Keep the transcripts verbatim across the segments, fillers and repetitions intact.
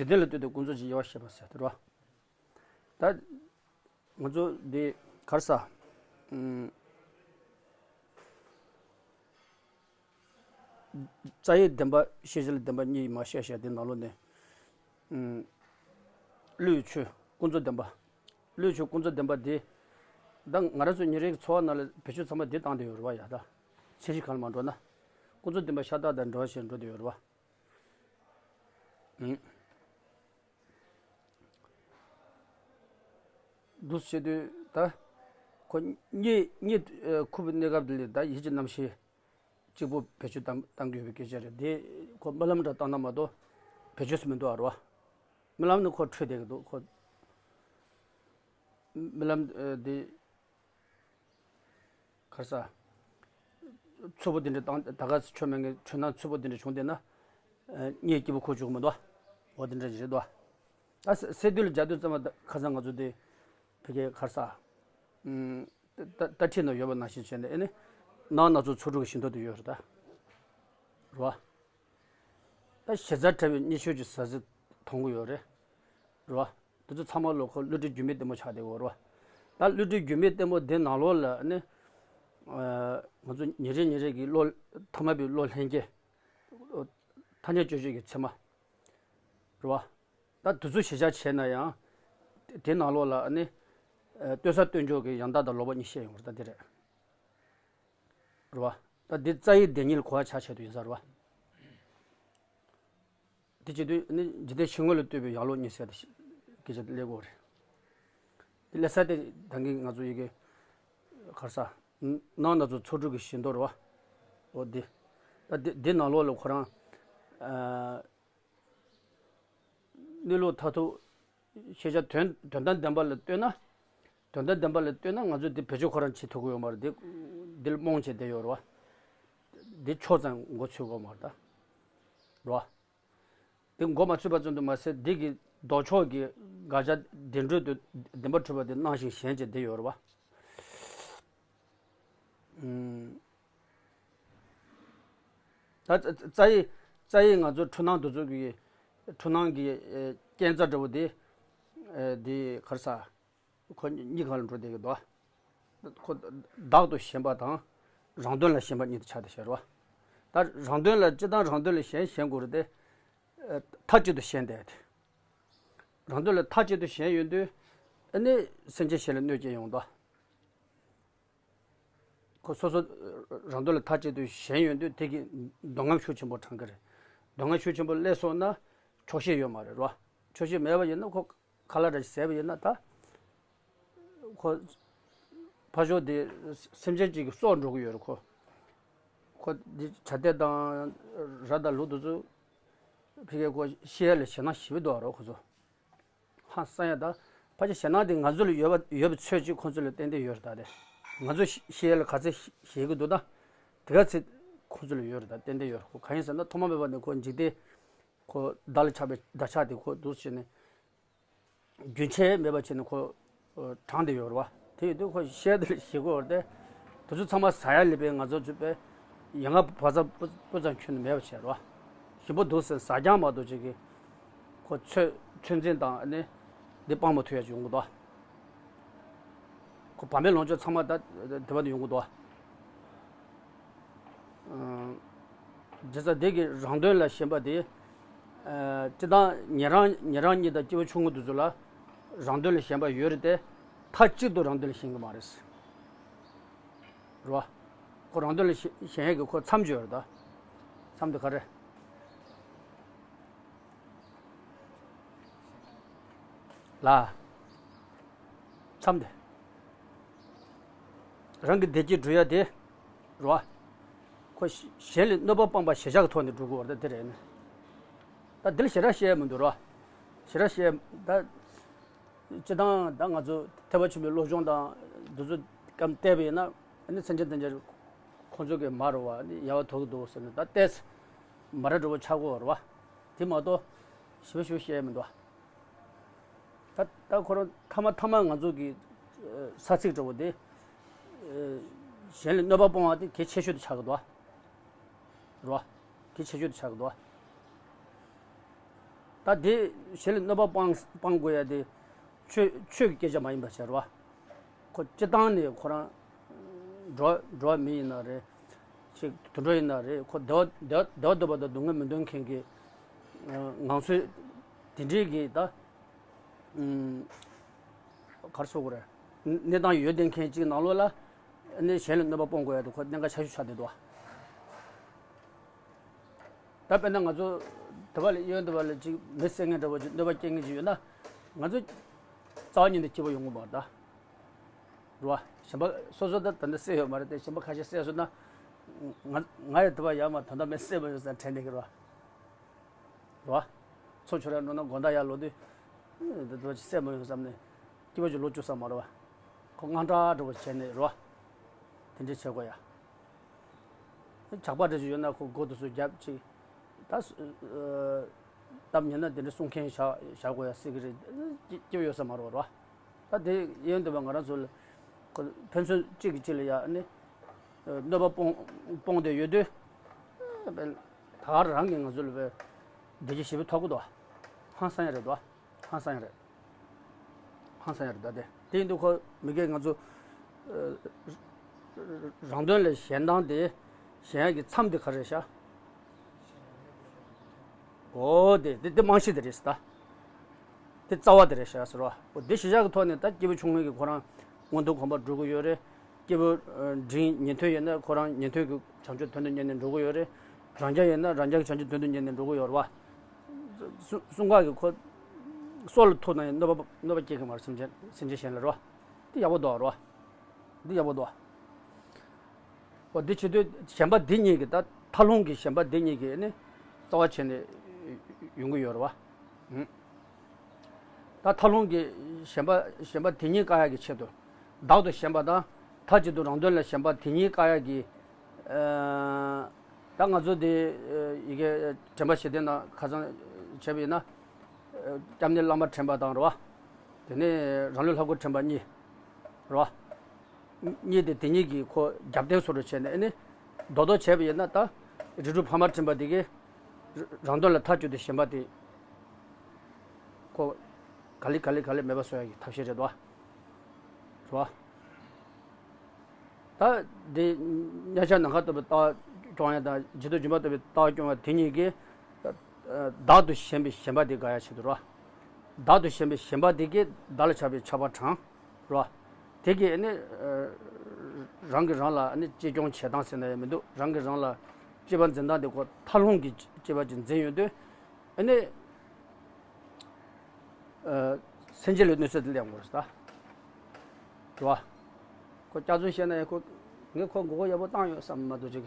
འཇིག་རྟེན་ལ་ལྟོས་ཏེ་ཀུན་རྫོབ་ཀྱི་དབྱེ་བ་བཤད་པ་ཟེར་དེ་རེད་བ། ད་ང་ཚོ་འདི་ག་རེ་ཟ། ཨུམ། རྩ་བའི་བདེན་པ་ཤེས་བྱ་ལ་བདེན་པ་གཉིས་མ་བཤད་བཤད་དེ་ནང་ལོགས་ནས། ཨུམ། བློའི་ཆོས་ཀུན་རྫོབ་བདེན་པ། བློའི་ཆོས་ཀུན་རྫོབ་བདེན་པ་འདི། ད་ང་རང་ཚོ་ཉིན་རེའི་འཚོ་བ་ནང་ལ་བེད་སྤྱོད་ཚང་མ་འདི་བཏང་བསྡད་ཡོད་རེད་བ་ཡ། ད་ཚད་གཞི་གང་ལ་མ་འགྲོ་ན། ཀུན་རྫོབ་བདེན་པ་ཤ་སྟག་དང་འདྲ་བ་ཞིག་འགྲོ་བསྡད་ཡོད་རེད་བ། ཨུམ། འདུག་བྱེད་དུས་ད། ཁོ་གཉིད་གཉིད་ཁུག་པའི་གནས་སྐབས་འདི་ལ་ད་ཡིད་ཀྱི་རྣམ་ཤེས་གཅིག་པུ་བེད་སྤྱོད་བཏང་བཏང་གི་ཡོད་པའི་སྐད་ཆ་རེད། དེ་ཁོ་རྨི་ལམ་འདྲ་བཏང་ན་མ་གཏོགས་བེད་སྤྱོད་སུ་མི་འདུག་ཨ་རོ། རྨི་ལམ་ནི་ཁོ་འཕྲོས་བསྡད་ཀྱི་འདུག་ཁོ་རྨི་ལམ་འདི། ག་རེ་ཟ། ཚུལ་པོ་དེ་འདྲ་བཏང་ད་ག་ཆོ་མེད་ངས་འཕྲོས་ན་ཚུལ་པོ་དེ་འདྲ་བྱུང་བསྡད་ན། གཉིད་སྐྱིད་པོ་ཁུག་བཅུག་མི་འདུག་འོ་དེ་འདྲ་ཞིག་རེད་འདུག་ད་སེ་སེ་འདུལ་ལ་སྦྱར་དུས་ཙམ་པ་ཁ་སང་ང་ཚོ་དེ་ཕ་གིའི་ག་རེ་ཟ། ད་ད་ཁྲིད་ན་ཡོད་པ་ནང་བཞིན་བྱས་ནས་ཨེ་ནི། སྣང་སྣ་ཚོགས་ཚོགས་དྲུག་གི་བཞི་མདོ་དེ་ཡོད་རེད་ད། རེད་བ། ད་ཞེ་སར་ཕྲ་བའི་གཉིད་ཤོར་གྱི་ཟ་ཟི་མཐོང་གི་ཡོད་རེད། རེད་བ། དེ་ཚོ་ཚང་མ་ལོ་ཁོ་བསླུ་བྲིད་རྒྱུ་མེད་ལྟད་མོ་ཆགས་བསྡད་ཡོད་རེད་བ། ད་བསླུ་བྲིད་རྒྱུ་མེད་ལྟད་མོ་དེ་ནང་ལོགས་ལ་ནི། ང་ཚོ་ཉིན་རེ་ཉིན་རེ་གི་བློ་ཐ་མལ་པའི་བློ་ལྷན་སྐྱེས། ཐ་སྙད་དཔྱོད་བྱེད་ཀྱི་མཚན་མ། རེད་བ། ད་དེ་ཚོ་གཞི་བཞག་བྱས་ན་ཡང་། དེ་ནང་ལོགས་ལ་ནི། ལྟོས་ས་ལྟོས་འཇོག་གི་ཡང་དག་དང་ལོག་པ་གཉིས་བཤད་ཡོང་བ་རེད་ད་དེ་རེད། རེད་བ། ད་འདི་རྩ་བའི་བདེན་གཉིས་ལ་གོ་བ་ཆགས་ཆེད་དུ་ཡིན་ས་རེད་བ། འདི་བྱེད་དུས་ནི་འཇིག་རྟེན་ཕྱི་དངོས་ལ་ལྟོས་པའི་ཡང་ལོག་གཉིས་ཟེར་ཏེ་སྐད་ཆ་དེ་སླེབས་ཀྱི་ཡོད་རེད། འདི་སླེབས་ས་དེ་ད་གིན་ང་ཚོ་ཡི་གེ་ག་རེ་ཟ། སྣང་སྣ་ཚོགས་ཚོགས་དྲུག་གི་བཞི་མདོ་རེད་བ། འོ་འདི། ད་འདི་འདི་ནང་ལོགས་ལ་ཁོ་རང་། ཨ། གནས་ལུགས་མཐར་ཐུག་ཤེས་བྱ་དོན་དོན་དམ་བདེན་པ་ལ་ལྟོས་ན། དོན་དམ་བདེན་པ་ལ་ལྟོས་ན་ང་ཚོས་འདི་བེད་སྤྱོད་ཁོ་རང་བྱེད་ཐུབ་ཀྱི་ཡོད་མ་རེད། འདི་འདི་ལ་རྨོངས་བྱས་བསྡད་ཡོད་རེད་བ། འདི་ཕྱོགས་ཙམ་མགོ་ཚོས་ཀྱི་ཡོད་མ་རེད་ད། རེད་བ། འདི་མགོ་མ་ཚོས་པ་ཙམ་དུ་མ་ཟད་འདི་གི་ལྡོག་ཕྱོགས་ཀྱི་དགག་བྱ་བདེན་གྲུབ་ཏུ་བདེན་པར་གྲུབ་པ་དེ་སྣང་ཞིང་ཞེན་བྱས་བསྡད་ཡོད་རེད་བ། ཨུམ། ད་རྩ་རྩ་ཡི་རྩ་ཡི་ང་ཚོ་འཁྲུལ་སྣང་དེ་ཚོ་གི་འཁྲུལ་སྣང་གི་ཨེ་རྐྱེན་རྩ་འདྲ་བོ་དེ། ཨེ་འདི་ག་རེ་ཟ། ཁོ་གཉིས་གང་ལ་འགྲོ་བསྡད་ཀྱི་འདུག་ཁོ་བདག་ཏུ་ཞེན་པ་དང་རང་དོན་ལ་ཞེན་པ་གཉིས་དེ་ཆགས་བསྡད་ཤག་རེད་བ། ད་རང་དོན་ལ་སྤྱིར་བཏང་རང་དོན་ལ་ཞེན་ཞེན་དགོས་རེད་དེ། ཨེ་མཐའ་གཅིག་ཏུ་ཞེན་བསྡད་དེ། རང་དོན་ལ་མཐའ་གཅིག་ཏུ་ཞེན་ཡོང་དུས། ཨ་ནི་སེམས་ཅན་གཞན་ལ་གནོད་སྐྱེལ་ཡོང་དོ། ཁོ་སོ་སོ་རང་དོན་ལ་མཐའ་གཅིག་ཏུ་ཞེན་ཡོང་དུས་དེ་གི་འདོད་རྔམ་ཤུགས་ཆེན་པོ་དྲངས་ཀྱི་རེད། འདོད་རྔམ་ཤུགས་ཆེན་པོ་སླེབས་སོང་ན་ཆོག་ཤེས་ཡོད་མ་རེད་རོ། ཆོག་ཤེས་མེད་པ་ཡིན་ན་ཁོ་ཁ་ལག་འདྲ་ཞིག་བཟས་པ་ཡིན་ན་ད། ཁོ་ཕར་ཕྱོགས་དེ་སེམས་ཅན་གཅིག་གི་སྲོག་འགྲོ་གི་ཡོད་རེད་ཁོ། ཁོ་འདི་བྱ་དེ་དང་ར་དང་ལུག་དེ་ཚོ་ཕ་གིར་ཁོ་ཤི་ཡ་ལ་ཞེད་སྣང་ཞེ་པོ་འདུག་རོ་ཁོ་ཚོ། ཧང་སང་ཡ་ད། ཕལ་ཆེར་ཞེད་སྣང་དེ་ང་ཚོ་ལ་ཡོད་པ་ཡོད་པའི་ཚོད་ཅིག་ཁོང་ཚོ་ལ་ཏན་ཏན་ཡོད་རེད་ད་དེ། ང་ཚོ་ཤི་ཤི་ཡ་ལ་ག་ཚད་ཤི་ཤི་གི་འདུག་ད། དེ་ག་ཚད་ཁོང་ཚོ་ལ་ཡོད་རེད་ད་ཏན་ཏན་ཡོད་རེད་ཁོ་གང་ཡིན་ཟེར་ན་ཐོག་མ་མེད་པ་ནས་ཁོ་འཇིག་རྟེན། ཁོ་བདག་ལ་ཆགས་པའི་བདག་ཆགས་དེ་ཁོ་འདུག་བྱས་ནས། རྒྱུན་ཆད་མེད་པ་བྱས་ནས་ཁོ། དྲངས་བསྡད་ཡོད་རེད་བ། དེ་ཡོད་དུས་ཁོ་ཤི་ཡ་དེ་ལ་ཞེད་ཀྱི་ཡོད་རེད་དེ། དེ་ཚོ་ཚང་མ་ཟ་ཡ་ལས་པའི་ང་ཚོ་ཚོ་པའི་ཡན་ལག་བ་ཚ་སྤུ་སྤུ་ཙམ་ཁྱོན་ནས་མེད་པ་བྱས་རོ། ཞིམ་པོ་འདུག་ཟེར་ཟ་རྐྱང་མ་གཏོགས་ཅིག་གིས་ཁོ་ཚོད་ཚོད་འཛིན་དང་ནི་འདི་སྤང་མ་ཐུབ་ཡ་ཅིག་ཡོང་གི་འདུག་ཁོ་བ་མེད་ལོངས་སྤྱོད་ཚང་མ་ད་དེ་བ་ནས་ཡོང་གི་འདུག་ཨ། བྱས་ཙང་དེ་གི་རང་དོན་ལ་ཞེན་པ་དེ། ཨ། སྤྱིར་བཏང་ཉན་རང་ཉན་རང་གཉིས་དང་སྐྱེ་བོ་ཆུང་ངུ་དེ་ཚོ་ལ་རང་དོན་ལ་ཞེན་པ་ཡོད་རེད་དེ། མཐའ་གཅིག་ཏུ་རང་དོན་ལ་ཞེན་གི་མ་རེད། རེད་བ། ཁོ་རང་དོན་ལ་ཞེན་ཞེན་ཡས་ཀྱི་ཁོ་མཚམས་ཅིག་ཡོད་རེད་ད། མཚམས་དེ་ག་རེ། ལ། མཚམས་དེ། རང་གི་བདེ་སྐྱིད་སྒྲུབ་ཡ་དེ། རེད་བ། ཁོ་གཞན་ལ་གནོད་པ་སྤངས་པ་ཞེ་བཞག་གི་ཐོག་ནས་སྒྲུབ་དགོས་པ་རེད་ད་དེ་རེད་ནི། ད་འདི་ལ་ཞེ་དྲག་བཤད་ཡ་མི་འདུག་རེད་བ། ཞེ་དྲག་བཤད་ཡ་ད། སྤྱིར་བཏང་ད་ང་ཚོ་ཐེག་པ་ཆེན་པོའི་སློབ་སྦྱོང་དང་འདི་ཚོ་སྐབས་བལྟས་པ་ཡིན་ན་ཨ་ནི་སེམས་ཅན་ཐམས་ཅད་ཁོང་ཚོ་གི་མ་རེད་བ་ཨ་ནི་ཡལ་བ་དོར་གི་འདུག་ཟེར་ནས་ད་ལྟས་མ་ར་འགྲོ་བ་ཆགས་ཀྱི་ཡོད་རེད་བ། དེ་མ་གཏོགས་ཞེ་པོ་ཞེ་པོ་བཤད་ཡ་མི་འདུག་བ། ད་ད་ཁོ་རང་མཐའ་མ་མཐའ་མ་ང་ཚོ་གི་ས་ཚིགས་འདྲ་བོ་དེ་གཞན་ལ་གནོད་པ་སྤོང་བ་དེ་གལ་ཆེ་ཤོས་དེ་ཆགས་ཀྱི་འདུག་བ། རེད་བ། གལ་ཆེ་ཤོས་དེ་ཆགས་ཀྱི་འདུག་བ། ད་དེ་གཞན་ལ་གནོད་པ་སྤང་སྤང་དགོས་ཡ་དེ་ཆོས་ཆོས་ཀྱི་སྐད་ཆ་མ་ཡིན་པ་བྱས་རོ། ཁོ་སྤྱི་བཏང་ནས་ཁོ་རང་འགྲོ་འགྲོ་བ་མི་ཡིན་ན་རེད། ཅིག་དུད་འགྲོ་ཡིན་ན་རེད། ཁོ་བདེ་བ་བདེ་བ་བདེ་བ་འདོད་པ་དང་སྡུག་བསྔལ་མི་འདོད་མཁན་གྱི་ངང་ཚུལ་དེ་འདྲའི་གི་ད་གར་སོ་གོ་རེད། གནས་སྟངས་ཡོད་བསྡད་མཁན་གཅིག་ནང་ལོགས་ལ་ནི་གཞན་ལ་གནོད་པ་སྤོང་དགོས་ཡ་དེ་ཁོ་གནད་འགག་ཆེ་ཤོས་ཆགས་བསྡད་འདུག་ད་དཔེར་ན་ང་ཚོ་དེ་བ་ལ་གཡོན་དེ་བ་ལ་ཅིག་མི་བསད་མཁན་འདྲ་བོ་ཅིག་གནོད་པ་སྐྱེལ་མཁན་ཅིག་ཡོད་ན། ང་ཚོ་རྩ་བ་ཉིད་ནས་སྐྱིད་པོ་ཡོང་གི་མ་རེད་ད། རེད་བ། གཞན་པ་སོ་སོ་ད་ད་ནི་བསད་ཡོད་མ་རེད་དེ། གཞན་པ་ཁ་ཤས་བསད་སོང་ན་ང་ང་ཡི་དེ་བ་ཡར་མར་ད་ལྟ་མི་བསད་མ་ཡོང་ས་དྲན་ནས་གི་རེད་བ། རེད་བ། མཚོ་ཆུ་ར་ནོར་ན་དགོང་དག་ཡར་ལོག་དུས་འདི་འདི་བ་ཅིག་བསད་མ་ཡོང་བསམ་ནས་སྐྱིད་པོ་ཅིག་ལོག་བཅུག་ས་མ་རེད་བ། ཁོ་དངངས་སྐྲག་འདྲ་བོ་བྱས་ནས་རེད་བ། དེ་འདྲས་བྱེད་དགོས་ཡ། ཇག་པ་འདྲ་ཅིག་ཡོད་ན་ཁོ་མགོ་དེ་ཚོ་རྒྱབ་ཅིག་ད་སྟབས་ཉེས་ན་དེ་འདྲ་གསུང་མཁན་བཞག་བཞག་དགོས་ཡ་སྲིད་གི་རེད། སྐྱིད་སྐྱིད་པོ་ཡོད་ས་མ་རེད་བ། རེད་བ། ད་དེ་ཡོན་ཏན་པ་ང་རང་ཚོ་ལ་ཕན་ཚུན་གཅིག་གིས་གཅིག་ལ་ཡ་ནི་གནོད་པ་སྤོང་སྤོང་བསྡད་ཡོད་དུས། ད་ག་རང་གིས་ང་ཚོ་ལ་བསྡད་རྒྱུ་ཞེ་པོ་ཐོབ་གི་འདུག་ཧང་སང་ཡ་རེད་འདུག་ཧང་སང་ཡ་རེད། ཧང་སང་ཡ་རེད་ད་དེ། དེ་ཡིན་དུས་ཁོ་མི་སྒེར་ང་ཚོ་རང་དོན་ལ་ཞེན་སྟངས་དེ་ཞེན་ཡ་གི་མཚམས་དེ་ག་རེ་རེད་ཤག་འོ་དེ་དེ་དེ་རྨང་གཞི་དེ་རེད་ཟེར་ད། དེ་རྩ་བ་དེ་རེད་ཤག་ཟེར་བ། འོ་དེ་གཞི་བཞག་གི་ཐོག་ནས་ད་སྐྱེས་བུ་ཆུང་ངུ་གི་ཁོ་རང་མངོན་མཐོ་གོམས་པ་འགྲོ་གི་ཡོད་རེད། སྐྱེས་བུ་འབྲིང་ཉན་ཐོས་ཡིན་ན་ཁོ་རང་ཉན་ཐོས་ཀྱི་བྱང་ཆུབ་དོན་དུ་གཉེར་ནས་འགྲོ་གི་ཡོད་རེད། རང་རྒྱལ་ཡིན་ན་རང་རྒྱལ་གྱི་བྱང་ཆུབ་དོན་དུ་གཉེར་ནས་འགྲོ་གི་ཡོད་རེད་བ། གསུ་གསུམ་ཀ་གི་ཁོ་སྲོག་ལ་ཐུག་ན་ཡང་གནོད་པ་གནོད་པ་སྐྱེལ་གི་མ་རེད། སེམས་ཅན་སེམས་ཅན་གཞན་ལ་རེད་བ། དེ་ཡག་པོ་འདུག་རེད་བ། འདི་ཡག་པོ་འདུག་འོ་འདི་བྱེད་དུས་ཞེན་པ་འདི་གཉིས་ཀྱིས་ད་ཐར་ལྷུང་གི་ཞེན་པ་འདི་གཉིས་ཀྱིས་ནི་རྩ་བ་བྱས་ནས་ཡོང་གི་ཡོད་རེད་བ། ད་ཐར་ལྷུང་གི་ཞེན་པ་ཞེན་པ་དེ་གཉིས་བཀག་ཡག་གི་ཆེད་དུ་བདག་ཏུ་ཞེན་པ་དང་མཐའ་གཅིག་ཏུ་རང་དོན་ལ་ཞེན་པ་དེ་གཉིས་བཀག་ཡག་གི་ད་ང་ཚོ་འདི་ཡི་གེ་དྲན་པ་བཞི་ལྡན་ནང་ཁ་སང་བྱས་པ་ཡིན་ན། སྐྱབས་གནས་བླ་མ་དྲན་པ་དང་རེད་བ། དེ་ནས་རང་ལུས་ལྷ་སྐུར་དྲན་པ་གཉིས། རེད་བ། གཉིས་དེ་དེ་གཉིས་ཀྱིས་ཁོ་རྒྱབ་རྟེན་བཟོ་འདྲ་བྱས་ནས་ཨ་ནི་རྡོག་རྡོག་བྱས་པ་ཡིན་ན་ད་རིགས་དྲུག་ཕ་མར་དྲན་པ་དེ་གིས་རང་དོན་ལ་མཐའ་གཅིག་ཏུ་ཞེན་པ་དེ་ཁོ་ག་ལེ་ག་ལེ་ག་ལེ་མེད་པ་བཟོ་ཡག་གི་ཐབས་ཤེས་རེད་དོ། རེད་བ། ད་དེ་གཉའ་ཤ་ནམ་མཁའ་ལྟ་བུའི་ལྟ་བ་སྐྱོང་ཡ་དང་ཇི་ལྟར་སྦྱིན་པ་ལྟ་བུའི་ལྟ་བ་སྐྱོང་བ་དེ་གཉིས་ཀྱིས་བདག་ཏུ་ཞེན་པའི་ཞེན་པ་དེ་དགག་ཡ་ཆེད་དུ་རེད་བ། བདག་ཏུ་ཞེན་པའི་ཞེན་པ་དེ་གིས་བདག་ལ་ཆགས་པའི་ཆགས་པ་དྲངས། རེད་བ། དེ་གིས་ནི་རང་གིས་རང་ལ་ནི་གཅེས་སྐྱོང་བྱེད་སྟངས་ཟེར་ན་ཡང་མི་འདུག་རང་གིས་རང་ལ་གཅེས་པ་འཛིན་སྟངས་དེ་ཁོ་ཐར་ལྷུང་གི་གཅེས་པ་ཅིག་འཛིན་ཡོང་དུས་ནི། སེམས་ཅན་ལ་གནོད་འཚེ་དེ་སླེབས་ཡོང་གི་རེད་ད། རེད་བ། ཁོ་སྐྱག་རྫུན་བཤད་ན་ཡང་ཁོ་ངས་ཁོ་མགོ་སྐོར་ཡག་པོ་བཏང་ཡོད་བསམ་མ་གཏོགས་ཅིག་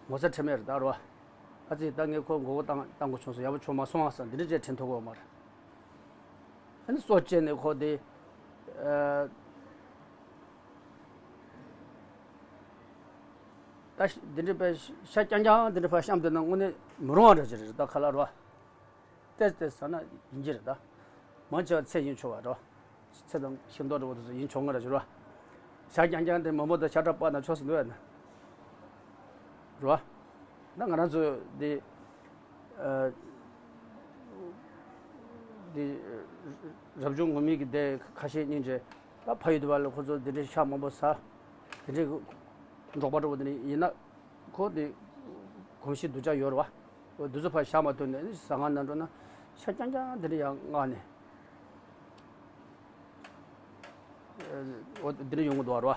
ངོ་ཚ་ཁྲེལ་མེད་རེད་ད། རེད་བ། ཨ་ཙི་ད་ངས་ཁོ་མགོ་སྐོར་བཏང་བཏང་དགོས་བྱུང་སོང་། ཡག་པོ་བྱུང་མ་སོང་ཨ་བསམ་འདི་འདྲ་ཅིག་དྲན་ཐུབ་ཀྱི་ཡོད་མ་རེད། ཨ་ནི་སྲོག་བཅད་ནས་ཁོ་དེ་ད་འདི་འདྲ་པའི་ཤ་རྐྱང་རྐྱང་འདི་འདྲ་ཕར་བཤམས་བསྡད་ན་དངོས་གནས་མི་རུང་བ་འདྲ་ཅིག་རེད་ད་ཁ་ལག་རེད་བ། ཏེ་ཏེ་ཟ་ན་ཡིན་གྱི་རེད་ད། མང་ཆེ་བ་ཚེ་ཡིན་ཆོག་པ་རེད། ཚེ་དང་ཤིང་ཏོག་འདྲ་བོ་དེ་ཚོ་ཡིན་ཆོག་ང་ར་ཞུ་ར། ཤ་རྐྱང་རྐྱང་དེ་མང་པོ་དང་ཤ་ཁྲག་སྤར་ན་ཆོག་ཟེར་འདུག་ཡ་ན། རེད་བ། ད་ང་རང་ཚོ་འདི་འདི་རབ་བྱུང་ངུར་སྨྲིག་གི་སྡེ་ཁ་ཤས་སྙིང་རྗེ་ད་ཕ་ཡུལ་དུ་བ་ལ་ཁོ་ཚོ་འདི་འདྲའི་ཤ་མང་པོ་ཟ། འདི་འདྲའི་འབྲོག་པ་འདྲ་བོ་དེ་འདྲ་ཡིན་ན། ཁོ་དེ་གོམས་གཤིས་སྡུག་ཅག་ཡོད་རེད་བ། འོ་དེ་ཚོ་ཕར་བཞག་མ་ཐུབ་ནས་ཟ་ཁང་ནང་འགྲོ་ན་ཤ་རྐྱང་རྐྱང་དེ་འདྲ་ཡང་མངགས་ནས། འོ་དེ་འདྲ་ཡོང་གི་འདུག་བ་རེད་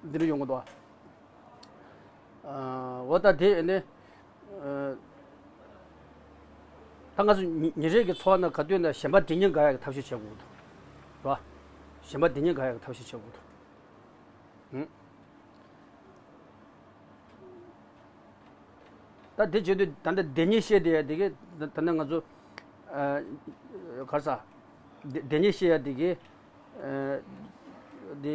བ། འདི་འདྲ་ཡོང་གི་འདུག་བ། འོ་ད་དེ་ནི། ད་ང་ཚོ་ཉིན་ཉིན་རེ་གི་འཚོ་བ་ནང་ག་དུས་ན་ཞེན་པ་དེ་གཉིས་འགག་ཡག་གི་ཐབས་ཤེས་བྱེད་དགོས་འདུག་རེད་བ། ཞེན་པ་དེ་གཉིས་འགག་ཡག་གི་ཐབས་ཤེས་བྱེད་དགོས་འདུག་ད་དེ་བྱེད་དུས་ད་ལྟ་བདེན་གཉིས་བཤད་བསྡད་ཡ་དེ་གི་ད་ལྟ་ང་ཚོ་ག་རེ་ཟ། བདེན་གཉིས་བཤད་ཡ་དེ་གི་དེ་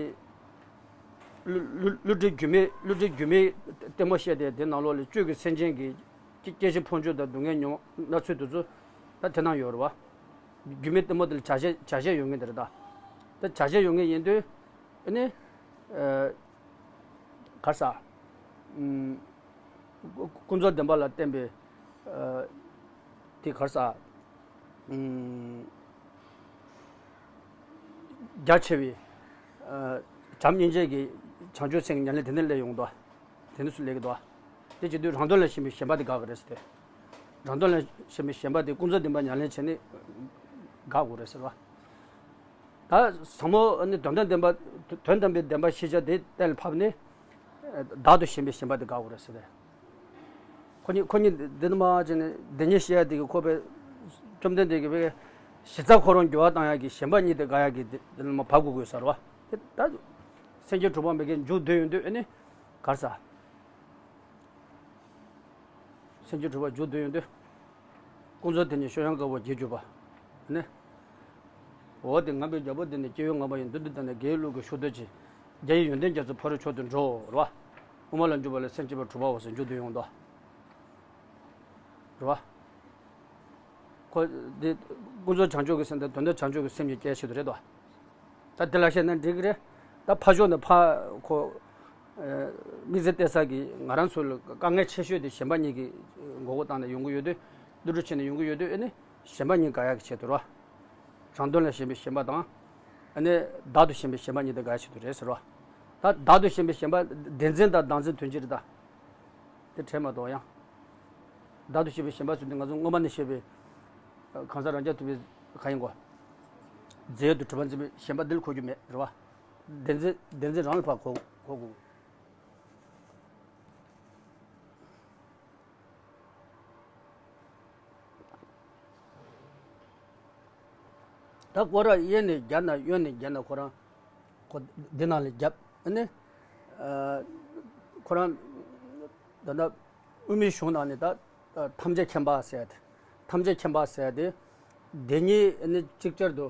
བསླུ་བསླུ་བསླུ་བྲིད་སྒྱུ་མའི་བསླུ་བྲིད་སྒྱུ་མའི་ལྟད་མོ་བཤད་བསྡད་ཡ་དེ་ནང་ལོགས་ལ་བཅོས་ཀྱི་སེམས་ཅན་གྱི་སྐྱེ་ཤི་འཕོ་འགྱུར་དང་སྡུག་བསྔལ་མྱོང་ན་ཚོད་དེ་ཚོ་ད་དེ་ནང་ཡོད་རེད་བ། སྒྱུ་མའི་ལྟད་མོ་དེ་ལ་བྱ་བྱེད་བྱ་བྱེད་ཡོད་ངེས་དེ་རེད་ད། ད་བྱ་བྱེད་ཡོད་ངེས་ཡིན་དུས་ཨ་ནི་ག་རེ་ཟ། ཀུན་རྫོབ་བདེན་པ་ལ་བརྟེན་པའི་དེ་ག་རེ་ཟ། ཨུམ། རྒྱ་ཆེ་བའི་ཨ་བྱམས་སྙིང་རྗེ་གི་བྱང་ཆུབ་སེམས་ཀྱི་ཉམས་ལེན་དེ་ནས་སླེབས་ཡོང་འདུག་དེ་ནས་སུ་སླེབས་ཀྱི་འདུག་དེ་བྱེད་དུས་རང་དོན་ལ་ཞེན་པའི་ཞེན་པ་དེ་དགག་གི་རེད་ཟེར་ཏེ། རང་དོན་ལ་ཞེན་པའི་ཞེན་པ་དེ་ཀུན་རྫོབ་བདེན་པ་ཉམས་ལེན་བྱས་ནས་དགག་དགོས་རེད་ཟེར་བ། ད་ཟབ་མོ་ནི་དོན་དམ་བདེན་པ། དོན་དམ་པའི་བདེན་པ་ཤེས་བྱ་དེ་གཏན་ལ་ཕབ་ནས་བདག་ཏུ་ཞེན་པའི་ཞེན་པ་དེ་དགག་དགོས་རེད་ཟེར་ཏེ། ཁོ་གཉིས་ཁོ་གཉིས་འདི་ནི་མ་བྱས་ནས་བདེན་གཉིས་བཤད་ཡ་དེ་གི་ཁོ་པའི་བཅོམ་ལྡན་འདས་ཀྱི་བའི་གཞི་རྩ་ཁོ་རང་འགྱུར་བ་བཏང་ཡ་གི་ཞེན་པ་གཉིས་དེ་དགག་ཡ་གི་དེ་འདི་ནི་མ་བབ་དགོས་དགོས་ཟེར་བ། དེ་ད་སེམས་ཅན་གྲོགས་པོ་མི་དགེ་མཇུག་བསྡུས་ཡོང་དུས་ཨེ་ནི་གར་ས། སེམས་ཅན་གྲོགས་པོ་མཇུག་བསྡུས་ཡོང་དུས། ཀུན་རྫོབ་དེ་ཉིད་ཤོག་ཡངས་དཀར་པོ་བརྗེད་གྱུར་པ། ནི། འོ་དེ་ངན་པའི་རྒྱལ་པོ་འདི་ནི་སྐྱེ་བོའི་ངན་པ་ཡིན། མདུན་དུ་བསྡད་ནས་དགེ་བའི་བློ་གིས་ཤུགས་རྡོ་རྗེ། རྒྱལ་བའི་ཡོན་ཏན་རྒྱ་མཚོ་ཕ་རོལ་མཆོག་ཏུ་འགྲོ། རེད་བ། དབུ་མ་ལ་འཇུག་པ་ལ་སེམས་བསྐྱེད་པ་གྲུབ་པའོ་ཟེར་མཇུག་བསྡུས་ཡོང་དོ། རེད་བ། ཁོ་འདི་ཀུན་རྫོབ་བྱང་ཆུབ་ཀྱི་སེམས་དང་དོན་དམ་བྱང་ཆུབ་ཀྱི་སེམས་གཉིས་སྐྱེ་ཆེད་དུ་རེད་དོ། ད་འདི་ལ་བཤད་ན་འགྲིག་གི་རེད། ད་ཕ་ཕྱོགས་ནས་ཕ་ཁོ། ཨ་དམིགས་བརྩེ་གཏད་ས་གི་ང་རང་ཚོ་ལ་དཀའ་ངལ་ཆེ་ཤོས་དེ་ཞེན་པ་གཉིས་ཀྱི་མགོ་སྐོར་བཏང་ནས་ཡོང་གི་ཡོད་དུས། བསླུ་བྲིད་བྱས་ནས་ཡོང་གི་ཡོད་དུས་ཨེ་ནི་ཞེན་པ་གཉིས་དགག་ཡག་གི་ཆེད་དུ་རོ། རང་དོན་ལ་ཞེན་པའི་ཞེན་པ་དང་། ཨེ་ནི་བདག་ཏུ་ཞེན་པའི་ཞེན་པ་གཉིས་དེ་དགག་ཡག་ཆེད་དུ་རེད་ཟེར་རོ། ད་བདག་ཏུ་ཞེན་པའི་ཞེན་པ་བདེན་འཛིན་དང་བདག་འཛིན་དོན་གཅིག་རེད་ད། དེ་དྲན་མ་གཏོགས་ཡང་། བདག་ཏུ་ཞེན་པའི་ཞེན་པ་ཟེར་དུས་ང་ཚོ་སྔོན་མ་ནས་བཤད་པའི་གང་ཟག་རང་རྐྱ་ཐུབ་པའི་གང་ཡིན་གོ། རྫས་ཡོད་དུ་གྲུབ་པར་འཛིན་པའི་ཞེན་པ་འདི་ལ་གོ་རྒྱུ་མེད་རེད་བ། བདེན་འཛིན་བདེན་འཛིན་རང་ལ་ཕར་གོ་གོ་དགོས། ད་སྐོར་ར་གཡས་ནས་བརྒྱབ་ན་གཡོན་ནས་བརྒྱབ་ན་ཁོ་རང་ཁོ་འདི་ནང་ལ་བརྒྱབ་ཨ་ནི། ཁོ་རང་ད་ལྟ་དབུ་མའི་གཞུང་ནང་ནས་ད་ཐམས་ཅད་མཁྱེན་པ་ཟེར་ཏེ། ཐམས་ཅད་མཁྱེན་པ་ཟེར་ཏེ། བདེན་གཉིས་ཨ་ནི་ཅིག་ཅར་དུ།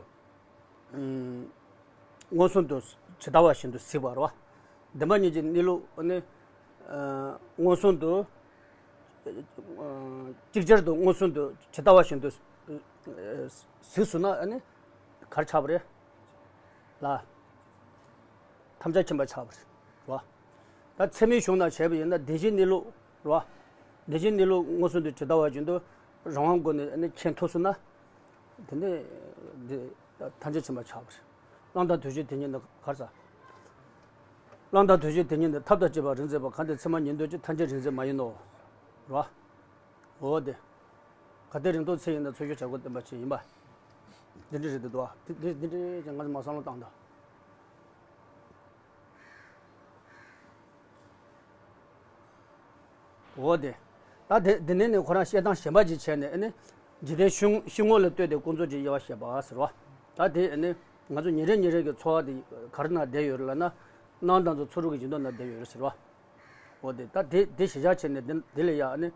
མངོན་སུམ་དུ་ཇི་ལྟ་བ་བཞིན་དུ་གཟིགས་པ་རེད་བ། བདེན་པ་གཉིས་ཀྱི་གནས་ལུགས་ནི། མངོན་སུམ་དུ། ཅིག་ཅར་དུ་མངོན་སུམ་དུ་ཇི་ལྟ་བ་བཞིན་དུ་གཟིགས་སོང་ན་ནི་ག་རེ་ཆགས་པ་རེད་ལ། ཐམས་ཅད་མཁྱེན་པ་ཆགས་པ་རེད་བ། ད་ཚད་མའི་གཞུང་ནང་བྱས་པ་ཡིན་ན་བདེན་བཞིའི་གནས་ལུགས་རེད་བ། བདེན་བཞིའི་གནས་ལུགས་མངོན་སུམ་དུ་ཇི་ལྟ་བ་བཞིན་དུ་རང་དབང་སྒོ་ནས་ནི་མཁྱེན་ཐུབ་སོང་ན། དེ་ནས་འདི་ཐམས་ཅད་མཁྱེན་པ་ཆགས་པ་རེད། བླང་དོར་དོན་བྱེད་དེ་ཉིད་ནི་གར་ས། བླང་དོར་དོན་བྱེད་དེ་ཉིད་ནི་ཐབས་དང་བཅས་པ་རིག་འཛིན་པ། གང་དེ་ཚད་མར་ངེས་འདོད་ཀྱི། ཐམས་ཅད་རིག་འཛིན་མ་ཡིན་ནོ། རེད་བ། འོ་དེ། གལ་ཏེ་རིག་མཐོང་ཚད་ཡིན་ན། ཚུལ་ཤུགས་བྱ་སྒོ་བསྟན་པ་ཆེ་ཡིན་པ། འདི་འདྲ་རེད་འདུག་བ། འདི་འདི་འདི་འདྲ་ཅན་ང་ཚོ་མ་བསམ་བློ་བཏང་དང་། འོ་དེ། ད་དེ་དེ་ནས་ནི་ཁོ་རང་བཤད་སྟངས་གཞན་པ་ཅིག་བྱས་ནས་ཨ་ནི། འཇིག་རྟེན་ཤུལ་ཤུལ་ངོ་ལ་ལྟོས་ཏེ་ཀུན་རྫོབ་ཀྱི་དབྱེ་བ་བཤད་པ་ཟེར་བ། ད་དེ་ཨ་ནི། ང་ཚོ་ཉིན་རེ་ཉིན་རེ་གི་འཚོ་བ་དེ་ག་རེ་ནང་བསྡད་ཡོད་རེད་ལབ་ན། སྣང་དང་ཚོ་ཚོ་རུག་གི་སྦྱིན་བདག་ནང་བསྡད་ཡོད་རེད་ཟེར་བ། འོ་དེ་ད་དེ་དེ་གཞི་བཞག་བྱས་ནས་དེ་དེ་ལ་ཡ་ཨ་ནི།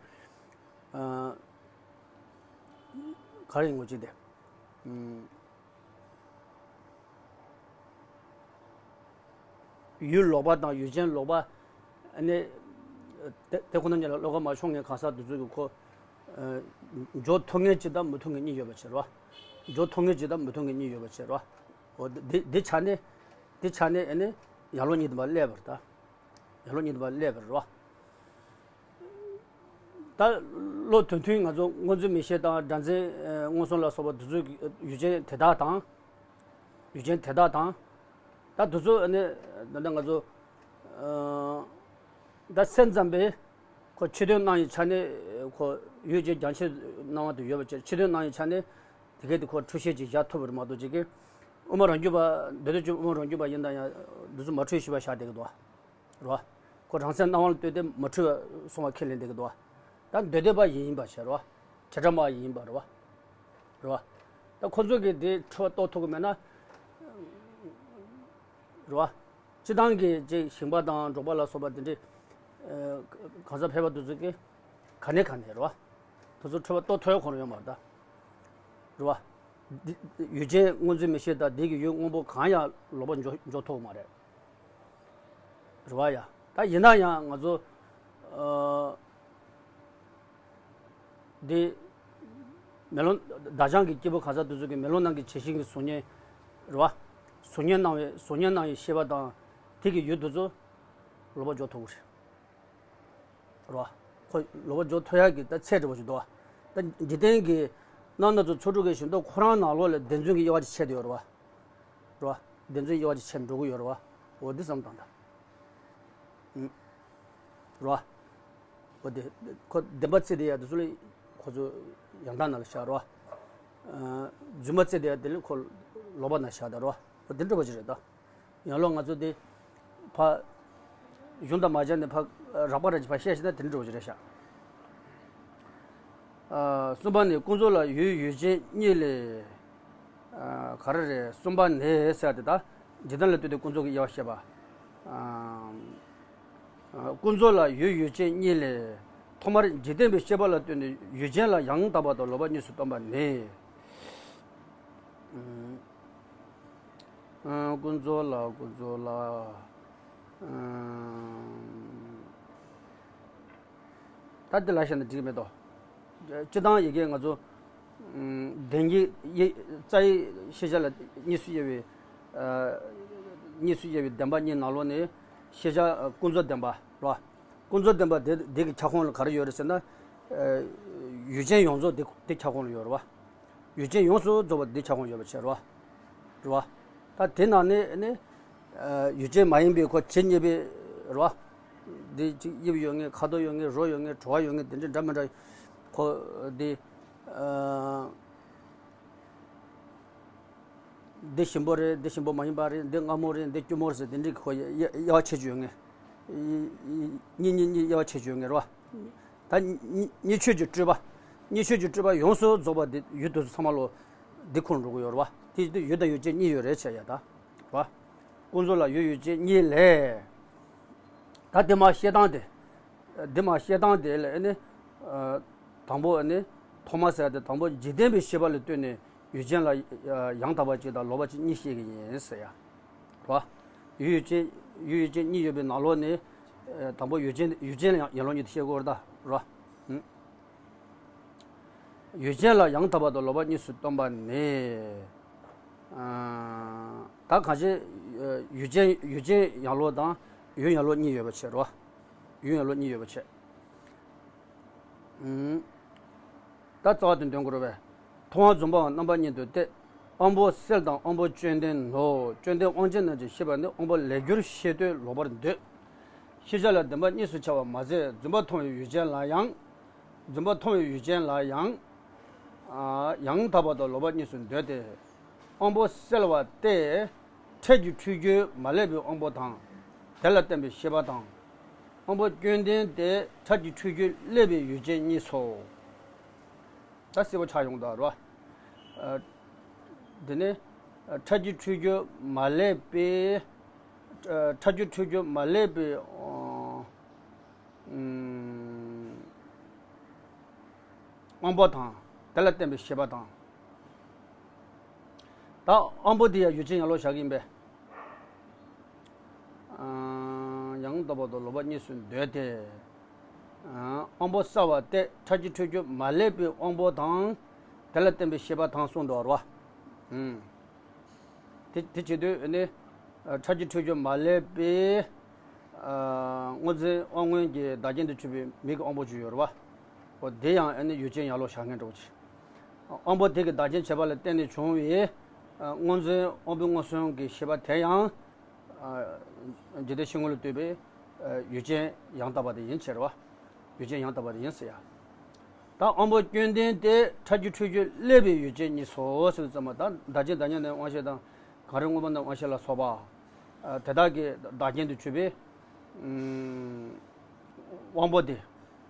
ག་རེ་ཡིན་ངོ་ཅི་དེ། ཡུལ་ལོག་པ་དང་ཡུལ་ཅན་ལོག་པ། ཨ་ནི། དེ་དེ་ཁོ་ན་ཉིད་ལ་བློ་ཁ་མ་ཕྱོགས་མཁན་གང་ཟག་དེ་ཚོ་གི་ཁོ། འཇོག་ཐུབ་མཁན་གཅིག་དང་མི་ཐུབ་མཁན་གཉིས་ཡོད་པ་བྱེད་རོགས། འཇོག་ཐུབ་མཁན་གཅིག་དང་མི་ཐུབ་མཁན་གཉིས་ཡོད་པ་བྱེད་རོགས། འོ་དེ་དེ་ཆ་ནས། དེ་ཆ་ནས་ཨ་ནི། ཡར་ལོག་གཉིས་དེ་མ་སླེབས་པར་ད། ཡར་ལོག་གཉིས་དེ་མ་སླེབས་པར་རོགས། ད་བློ་དོན་མཐུན་ང་ཚོ་སྔོ་འཛིན་མིག་ཤེས་དང་སྒྲ་འཛིན་མངོན་སུམ་ལ་སོགས་པ་འདི་ཚོའི་ཡུལ་ཅན་དེ་དག་དང་། ཡུལ་ཅན་དེ་དག་དང་། ད་འདི་ཚོ་ནི་ད་ལྟ་ང་ཚོ་ད་སེམས་ཙམ་པས་ཁོ་ཕྱི་དོན་སྣང་བའི་ཆ་ནས་ཁོ་ཡུལ་ཅན་རྒྱང་ཆད་སྣང་བ་དུ་ཡོད་པ་ཕྱིར་ཕྱི་དོན་སྣང་བའི་ཆ་ནས་དེ་གས་དེ་ཁོ་འཁྲུལ་ཤེས་ཀྱིས་བཞག་ཐུབ་པ་རེད་མ་གཏོགས་ཅིག་གིས་དབུ་མ་རང་རྒྱུད་པ་འདོད་དོན་གཅིག་པུ་དབུ་མ་རང་རྒྱུད་པ་ཡིན་ན་ཡང་འདི་ཚོ་མ་འཁྲུལ་ཞིབ་པ་བཞག་བསྡད་ཀྱི་འདུག་རེད་བ། ཁོ་རང་སེམས་སྣང་བ་ལ་ལྟོས་ཏེ་མ་འཁྲུལ་བ་སོང་བ་ཁས་ལེན་བསྡད་ཀྱི་འདུག་བ། ད་འདོད་འདོད་པ་ཡིན་ཡིན་པ་བྱས་རེད་བ། བྱེ་བྲག་སྨྲ་བ་ཡིན་ཡིན་པ་རེད་བ། རེད་བ། ད་ཁོ་ཚོ་གིས་དེ་འཁྲུལ་བ་རྟོགས་ཐུབ་ཀྱི་མེད་ན། རེད་བ། སྤྱི་བཏང་གི་ཅིག་ཞིང་པ་དང་འབྲོག་པ་ལ་སོགས་པ་དེ་འདྲའི། གང་ཟག་ཕལ་པ་དེ་ཚོ་གིས་ག་ནས་ག་ནས་རེད་བ། དེ་ཚོ་འཁྲུལ་བ་རྟོགས་ཐུབ་ཡ་ཁོ་རང་ཡོད་མ་རེད་ད། རེད་བ། འདི་ཡུལ་ཅན་སྔོ་འཛིན་མིག་ཤེས་དང་འདི་གི་ཡུལ་དངོས་པོ་གང་ཡང་ལོག་པ་འཇོག་འཇོག་ཐུབ་མ་རེད། རེད་བ་ཡ། ད་ཡིན་ན་ཡང་ང་ཚོ། ཨ། འདི། མེ་ལོང་བདག་ཅག་གི་སྐྱེས་བུ་གང་ཟག་དེ་ཚོ་གི་མེ་ལོང་ནང་གི་བྱད་བཞིན་གྱི་གཟུགས་བརྙན། རེད་བ། གཟུགས་བརྙན་སྣང་བའི་གཟུགས་བརྙན་སྣང་བའི་ཤེས་པ་དང་། དེ་གི་ཡུལ་དེ་ཚོ། ལོག་པ་འཇོག་ཐུབ་ཀྱི་རེད། རེད་བ། ཁོ་ལོག་པ་འཇོག་ཐུབ་ཡག་གི་ད་ཚད་འདྲ་བོ་ཞིག་འདུག་བ། ད་འཇིག་རྟེན་གྱི་ རྣམ་སྣ་ཚོགས་ཚོགས་དྲུག་གི་བཞིན་དུ་ཁོ་རང་ནང་ལོགས་ལ་བདེན་རྫུན་གྱི་དབྱེ་བ་ཅིག་ཕྱེ་བསྡད་ཡོད་རེད་བ། རེད་བ། བདེན་རྫུན་དབྱེ་བ་ཅིག་ཕྱེ་འགྲོ་གི་ཡོད་རེད་བ། འོ་འདི་བསམ་བཏང་དང་། ཨུམ། རེད་བ། འོ་དེ་ཁོ་བདེན་པ་བརྩི་བསྡད་ཡ་དེ་ཚོ་ལ་ཁོ་ཚོ་ཡང་དག་ནང་ལ་བཞག་རེད་བ། ཨ། རྫུན་མ་བརྩི་བསྡད་ཡ་དེ་ལ་ཁོ་ལོག་པ་ནང་བཞག་དང་རེད་བ། འོ་དེ་འདྲ་བ་ཅིག་རེད་ད། ཡང་ལོག་ང་ཚོ་དེ་ཕ་གཞུང་དང་མ་སྦྱར་ནས་ཕ་རགས་པ་རང་གིས་ཕ་བཤད་ཤེས་ན་དེ་འདྲ་བ་ཅིག་རེད་ཤག་ཨ། གསུམ་པ་ནི་ཀུན་རྫོབ་ལ་ཡུལ་ཡུལ་ཅན་གཉིས་ལས། ཨ། ག་རེ་རེད། གསུམ་པ་ནི་ཟེར་དེ་ད་འཇིག་རྟེན་ལ་ལྟོས་ཏེ་ཀུན་རྫོབ་ཀྱི་དབྱེ་བ་བཤད་པ། ཨ། ཀུན་རྫོབ་ལ་ཡུལ་ཡུལ་ཅན་གཉིས་ལས། ཐོག་མར་འཇིག་རྟེན་པའི་ཤེས་པ་ལ་ལྟོས་ནས་ཡུལ་ཅན་ལ་ཡང་དག་པ་དང་ལོག་པ་གཉིས་སུ་སྟོན་པ་ནི། ཨ། ཀུན་རྫོབ་ལ་ཀུན་རྫོབ་ལ། ཨ། ད་འདི་ལ་བཤད་ན་འགྲིག་གི་མེད་དོ། སྤྱིར་བཏང་ཡི་གེ་ང་ཚོ། ཨ། བདེན་གྱི་དབྱེ། རྩ་བའི་ཤེས་བྱ་ལ་གཉིས་སུ་དབྱེ་བའི། ཨ། གཉིས་སུ་དབྱེ་བའི་བདེན་པ་གཉིས་ནང་ལོགས་ནས་ཤེས་བྱ་ཀུན་རྫོབ་བདེན་པ་རེད་བ། ཀུན་རྫོབ་བདེན་པ་དེ་དེ་གི་ཁྱབ་ཁོངས་ལ་ག་རེ་ཡོད་རེད་ཟེར་ན། ཨ། ཡུལ་ཅན་ཡོངས་རྫོགས་དེ་དེ་ཁྱབ་ཁོངས་ལ་ཡོད་རེད་བ། ཡུལ་ཅན་ཡོངས་སུ་རྫོགས་པ་འདི་ཁྱབ་ཁོངས་ཡོད་པ་བྱས་རེད་བ། རེད་བ། ད་དེ་ནང་ནས་ནི། ཨ། ཡུལ་ཅན་མ་ཡིན་པའི་ཁོ་ཇི་སྙེད་པའི་རེད་བ། འདི་གཅིག་དབྱིབས་ཡོད་ངེས། ཁ་དོག་ཡོད་ངེས། རོ་ཡོད་ངེས། བྲོ་བ་ཡོད་ངེས། དེ་འདྲ་འདྲ་མི་འདྲ་ཁོ་འདི། ཨ། འདི་ཞིམ་པོ་རེད། འདི་ཞིམ་པོ་མ་ཡིན་པ་རེད། འདི་མངར་མོ་རེད། འདི་སྐྱུར་མོ་རེད་ཟེར་དེ་འདྲའི་ཁོ་དབྱེ་དབྱེ་བ་ཕྱེ་རྒྱུ་ཡོད་ངེས། གཉིས་གཉིས་གཉིས་དབྱེ་བ་ཕྱེ་རྒྱུ་ཡོད་ངེས་རེད་བ། ད་གཉིས་གཉིས་ཆོས་ཀྱི་སྤྲོས་པ། གཉིས་ཆོས་ཀྱི་སྤྲོས་པ་ཡོངས་སུ་རྫོགས་པ་འདི་ཡུལ་དེ་ཚོ་ཚང་མ་ལོ་འདི་ཁོངས་འགྲོ་གི་ཡོད་རེད་བ། དེ་ཡུལ་དང་ཡུལ་ཅན་གཉིས་ཡོད་རེད་བྱས་ཡ་ད། བ། ཀུན་རྫོབ་ལ་ཡུལ་ཡུལ་ཅན་གཉིས་ལས། ད་འདི་མ་བཤད་སྟངས་དེ། འདི་མ་བཤད་སྟངས་དེ་ལ་ཨ་ནི། ཨ། དང་པོ་ཨ་ནི། ཐོག་མ་ཟེར་ཏེ་དང་པོ་འཇིག་རྟེན་པའི་ཤེས་པ་ལ་ལྟོས་ནས་ཡུལ་ཅན་ལ་ཡང་དག་པ་གཅིག་དང་ལོག་པ་གཅིག་གཉིས་བཤད་ཀྱི་ཡིན་ཟེར་ཡ། རེད་བ། ཡུལ་ཡུལ་ཅན་ཡུལ་ཡུལ་ཅན་གཉིས་ཡོད་པའི་ནང་ལོགས་ནས། ཨ། དང་པོ་ཡུལ་ཅན་ཡུལ་ཅན་ལ་ཡང་ཡང་ལོག་གཉིས་དེ་བཤད་དགོས་རེད་ད། རེད་བ། ཨུ། ཡུལ་ཅན་ལ་ཡང་དག་པ་དང་ལོག་པ་གཉིས་སུ་སྟོན་པ་ནི། ཨ། ད་གང་ཞིག་ཡུལ་ཅན་ཡུལ་ཅན་ཡང་ལོག་དང་ཡུལ་ཡང་ལོག་གཉིས་ཡོད་པ་བྱས་རེད་བ། ཡུལ་ཡང་ལོག་གཉིས་ཡོད་པ་བྱས། ཨུ། ད་རྩ་བ་དེ་འདོན་དགོས་རེད་པས། མཐོང་བ་རྫུན་པའམ་རྣམ་པ་གཉིས་འདུག་སྟེ། དབང་པོ་གསལ་དང་དབང་པོ་བཅོམ་ལྡན་ནོ། བཅོམ་ལྡན་དབང་ཆེན་རྣམས་ཀྱི་ཤེས་པ་ནི་དབང་པོ་ལས་གྱུར་ཤེས་འདོད་ལོག་པར་འདོད། ཤེས་བྱ་ལ་བདེན་པ་གཉིས་སུ་ཕྱེ་བ་མ་ཟད་རྫུན་པ་མཐོང་བའི་ཡུལ་ཅན་ལ་ཡང་། རྫུན་པ་མཐོང་བའི་ཡུལ་ཅན་ལ་ཡང་། ཨ། ཡང་དག་པ་དང་ལོག་པ་གཉིས་སུ་འདོད་དེ། དབང་པོ་གསལ་བ་སྟེ། འཕྲལ་གྱི་འཁྲུལ་རྒྱུས་མ་བསླད་པའི་དབང་པོ་དང་། དེ་ལ་བརྟེན་པའི་ཤེས་པ་དང་། དབང་པོ་བཅོམ་ལྡན་ཏེ་འཕྲལ་གྱི་འཁྲུལ་རྒྱུས་བསླད་པའི་ཡུལ་ཅན་གཉིས་སོ། ད་གསལ་པོ་ཆགས་ཡོང་དུས་རེད་བ། ཨ། དེ་ནས་འཕྲལ་གྱི་འཁྲུལ་རྒྱུས་མ་བསླད་པའི། ཨ། འཕྲལ་གྱི་འཁྲུལ་རྒྱུས་མ་བསླད་པའི། ཨ། ཨུམ། དབང་པོ་དང་། དེ་ལ་བརྟེན་པའི་ཤེས་པ་དང་། ད་དབང་པོ་དེ་ཡང་ཡུལ་ཅན་ཡང་ལོག་བཞག་གི་ཡིན་པས། ཨ། ཡང་དག་པ་དང་ལོག་པ་གཉིས་སུ་འདོད་དེ། ཨ། དབང་པོ་གསལ་བ་སྟེ་འཕྲལ་གྱི་འཁྲུལ་རྒྱུས་མ་བསླད་པའི་དབང་པོ་དང་། དེ་ལ་བརྟེན་པའི་ཤེས་པ་དང་གསུངས་འདུག་རེད་བ། ཨུམ། དེ་དེ་བྱེད་དུས་ནི། ཨ། འཕྲལ་གྱི་འཁྲུལ་རྒྱུས་མ་བསླད་པའི། ཨ། སྔོ་འཛིན་དབང་མངོན་གྱི་བདག་རྐྱེན་དུ་གྱུར་པའི་མིག་གི་དབང་པོ་ཅིག་ཡོད་རེད་བ། འོ་དེ་ཡང་ཨ་ནི་ཡུལ་ཅན་ཡང་ལོག་བཞག་མཁན་འདྲ་བོ་ཅིག་དབང་པོ་དེ་གི་བདག་རྐྱེན་བྱས་པ་ལ་བརྟེན་ནས་བྱུང་བའི། ཨ། སྔོ་འཛིན་དབང་པོའི་མངོན་སུམ་གྱི་ཤེས་པ་དེ་ཡང་། ཨ། འཇིག་རྟེན་ཕྱི་དངོས་ལ་ལྟོས་པའི། ཨ། ཡུལ་ཅན་ཡང་དག་པ་དེ་ཡིན་ཟེར་བ། ཡུལ་ཅན་ཡང་དག་པ་དེ་ཡིན་ཟེར་ཡ། ད་དབང་པོ་བཅོམ་ལྡན་དེ་འཕྲལ་གྱི་འཁྲུལ་རྒྱུས་བསླད་པའི་ཡུལ་ཅན་གཉིས་སོ་ཟེར་ཙམ་པ། ད་བདག་རྐྱེན་བདག་ཉིད་ནི་དབང་ཤེས་དང་། གང་རིགས་དངོས་པོ་ནི་དབང་ཤེས་ལ་སོགས་པ། ཨ། དེ་དག་གི་བདག་རྐྱེན་དུ་གྱུར་པའི། ཨུམ། དབང་པོ་དེ།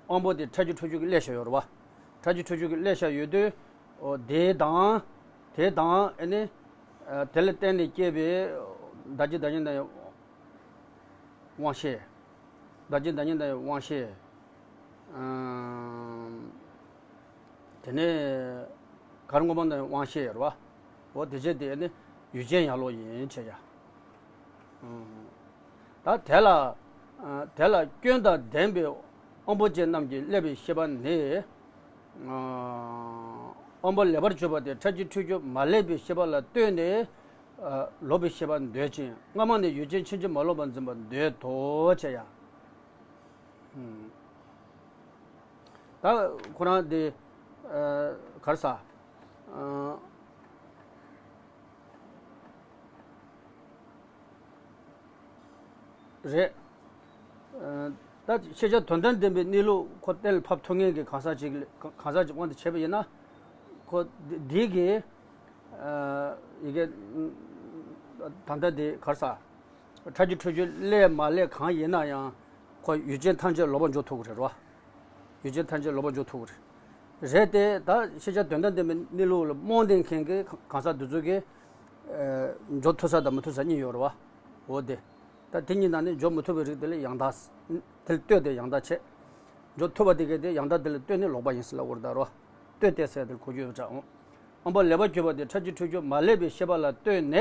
དབང་པོ་དེ་འཕྲལ་གྱི་འཁྲུལ་རྒྱུས་ཀྱིས་བསླད་བཞག་ཡོད་རེད་བ། འཕྲལ་གྱི་འཁྲུལ་རྒྱུས་ཀྱིས་བསླད་བཞག་ཡོད་དུས། འོ་དེ་དང་། དེ་དང་ཨ་ནི། ཨ། དེ་ལ་བརྟེན་ནས་སྐྱེས་པའི་བདག་རྐྱེན་བདག་ཉིད་དང་། དབང་ཤེས། བདག་རྐྱེན་བདག་ཉིད་དང་དབང་ཤེས། ཨ། དེ་ནས་གང་རིགས་དངོས་པོ་དང་དབང་ཤེས་རེད་བ། འོ་དེ་བྱས་དེ་ནི་ཡུལ་ཅན་ཡང་ལོག་ཡིན་བྱས་ཡ། ཨ། ད་དེ་ལ། ཨ། དེ་ལ་སྐྱོན་དང་ལྡན་པའི་དབང་པོ་ཅན་རྣམས་ཀྱིས་བསླད་པའི་ཤེས་པ་ནི། ཨ། དབང་པོ་ལེགས་པར་གྱུར་པ་དེ་འཕྲལ་གྱི་འཁྲུལ་རྒྱུས་མ་བསླད་པའི་ཤེས་པ་ལ་ལྟོས་ནས། ཨ། ལོག་པའི་ཤེས་པ་འདོད་ཅིང་སྔ་མ་ནི་ཡུལ་ཅན་ཕྱིན་ཅི་མ་ལོག་པར་འཛིན་པར་འདོད་དོ་བྱས་ཡ། ཨུམ། ད་ཁོ་རང་དེ། ཨ། ག་རེ་ཟ། ཨ། རེད། ཨ། ད་ཤེས་བྱ་དོན་དམ་བདེན་པའི་གནས་ལུགས་ཁོ་གཏན་ལ་ཕབ་ཐུབ་མཁན་གྱི་གང་ཟག་ཅིག་ལ་གང་ཟག་ཅིག་དབང་དུ་བྱས་པ་ཡིན་ན། ཁོ་འདི་འདི་གི་ཨ་ཡི་གེ་ད་ལྟ་འདི་ག་རེ་ཟ། ཕྲ་རྒྱུ་འཁྲུལ་རྒྱུ་སླེབས་མ་སླེབས་གང་ཡིན་ན་ཡང་ཁོ་ཡུལ་ཅན་ཐམས་ཅད་ལོག་པར་འཇོག་ཐུབ་ཀྱི་རེད་རོ། ཡུལ་ཅན་ཐམས་ཅད་ལོག་པར་འཇོག་ཐུབ་ཀྱི་རེད། རེད་དེ་ད་ཤེས་བྱ་དོན་དམ་བདེན་པའི་གནས་ལུགས་ལ་རྨོངས་བསྡད་མཁན་གྱི་གང་ཟག་འདི་ཚོ་གིས་ཨ་འཇོག་ཐུབ་ས་དང་མི་ཐུབ་ས་གཉིས་ཡོད་རེད་བ། འོ་དེ། ད་དེ་གཉིས་ནང་ནས་འཇོག་མི་ཐུབ་པའི་རིགས་དེ་ལ་ཡང་དག་དེ་ལ་ལྟོས་ཏེ་ཡང་དག་བྱེད། འཇོག་ཐུབ་པ་དེ་གས་དེ་ཡང་དག་དེ་ལ་ལྟོས་ནས་ལོག་པ་ཡིན་ཟེར་ལབ་དགོས་རེད་ད་རོ། ལྟོས་ཏེ་ཟེར་དེ་ལ་གོ་རྒྱུ་ཡོད་པ་འདྲ་འོང་། ཨམ་པ་ལེགས་པར་གྱུར་པ་དེ་ཕྲ་རྒྱུ་འཁྲུལ་རྒྱུ་མ་སླེབས་པའི་ཤེས་པ་ལ་ལྟོས་ནས།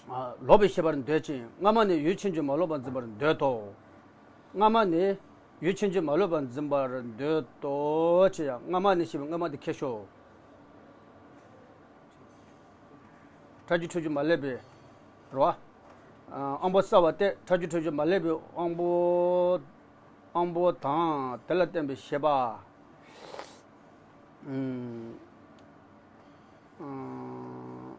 ཨ། ལོག་པའི་ཤེས་པར་འདོད་ཅིང་སྔ་མ་ནས་ཡུལ་ཕྱིན་ཅི་མ་ལོག་པར་འཛིན་པར་འདོད་དོ། སྔ་མ་ནས་ཡུལ་ཕྱིན་ཅི་མ་ལོག་པར་འཛིན་པར་འདོད་དོ། ཅེས་ཡང་སྔ་མ་ནས་ཞེས་པའི་སྔ་མ་དེ་ཁྱད་ཞོག་ཕྲ་རྒྱུ་འཁྲུལ་རྒྱུ་མ་སླེབས་པའི་རེད་བ། ཨ། དབང་པོ་གསལ་བ་སྟེ་ཕྲ་རྒྱུ་འཁྲུལ་རྒྱུ་མ་སླེབས་པའི་དབང་པོ། དབང་པོ་དང་དེ་ལ་བརྟེན་པའི་ཤེས་པ། ཨུམ། ཨུམ།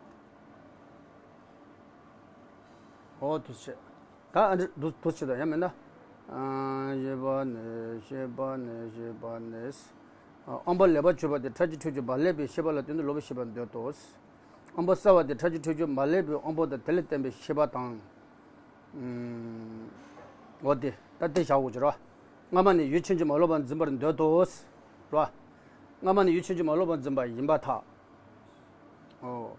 འོ་དུ་བྱེད། ད་ཨ་འདི་དུ་དུ་བྱེད་དང་ཡང་མིན་ན། ཨ། ཤེས་པ་ནས་ཤེས་པ་ནས་ཤེས་པ་ནས། ཨ། དབང་པོ་ལེགས་པར་གྱུར་པ་དེ་ཕྲ་རྒྱུ་འཁྲུལ་རྒྱུ་མ་སླེབས་པའི་ཤེས་པ་ལ་ལྟོས་ནས་ལོག་པའི་ཤེས་པར་འདོད་དོ། དབང་པོ་གསལ་བ་དེ་ཕྲ་རྒྱུ་འཁྲུལ་རྒྱུ་མ་སླེབས་པའི་དབང་པོ་དང་དེ་ལ་བརྟེན་པའི་ཤེས་པ་དང་། ཨུམ། འོ་དེ་ད་དེ་བཞག་དགོས་ཀྱི་རེད། སྔ་མ་ནས་ཡུལ་ཕྱིན་ཅི་མ་ལོག་པར་འཛིན་པར་འདོད་དོ། རེད་བ། སྔ་མ་ནས་ཡུལ་ཕྱིན་ཅི་མ་ལོག་པར་འཛིན་པ་ཡིན་པར་ཐལ། འོ།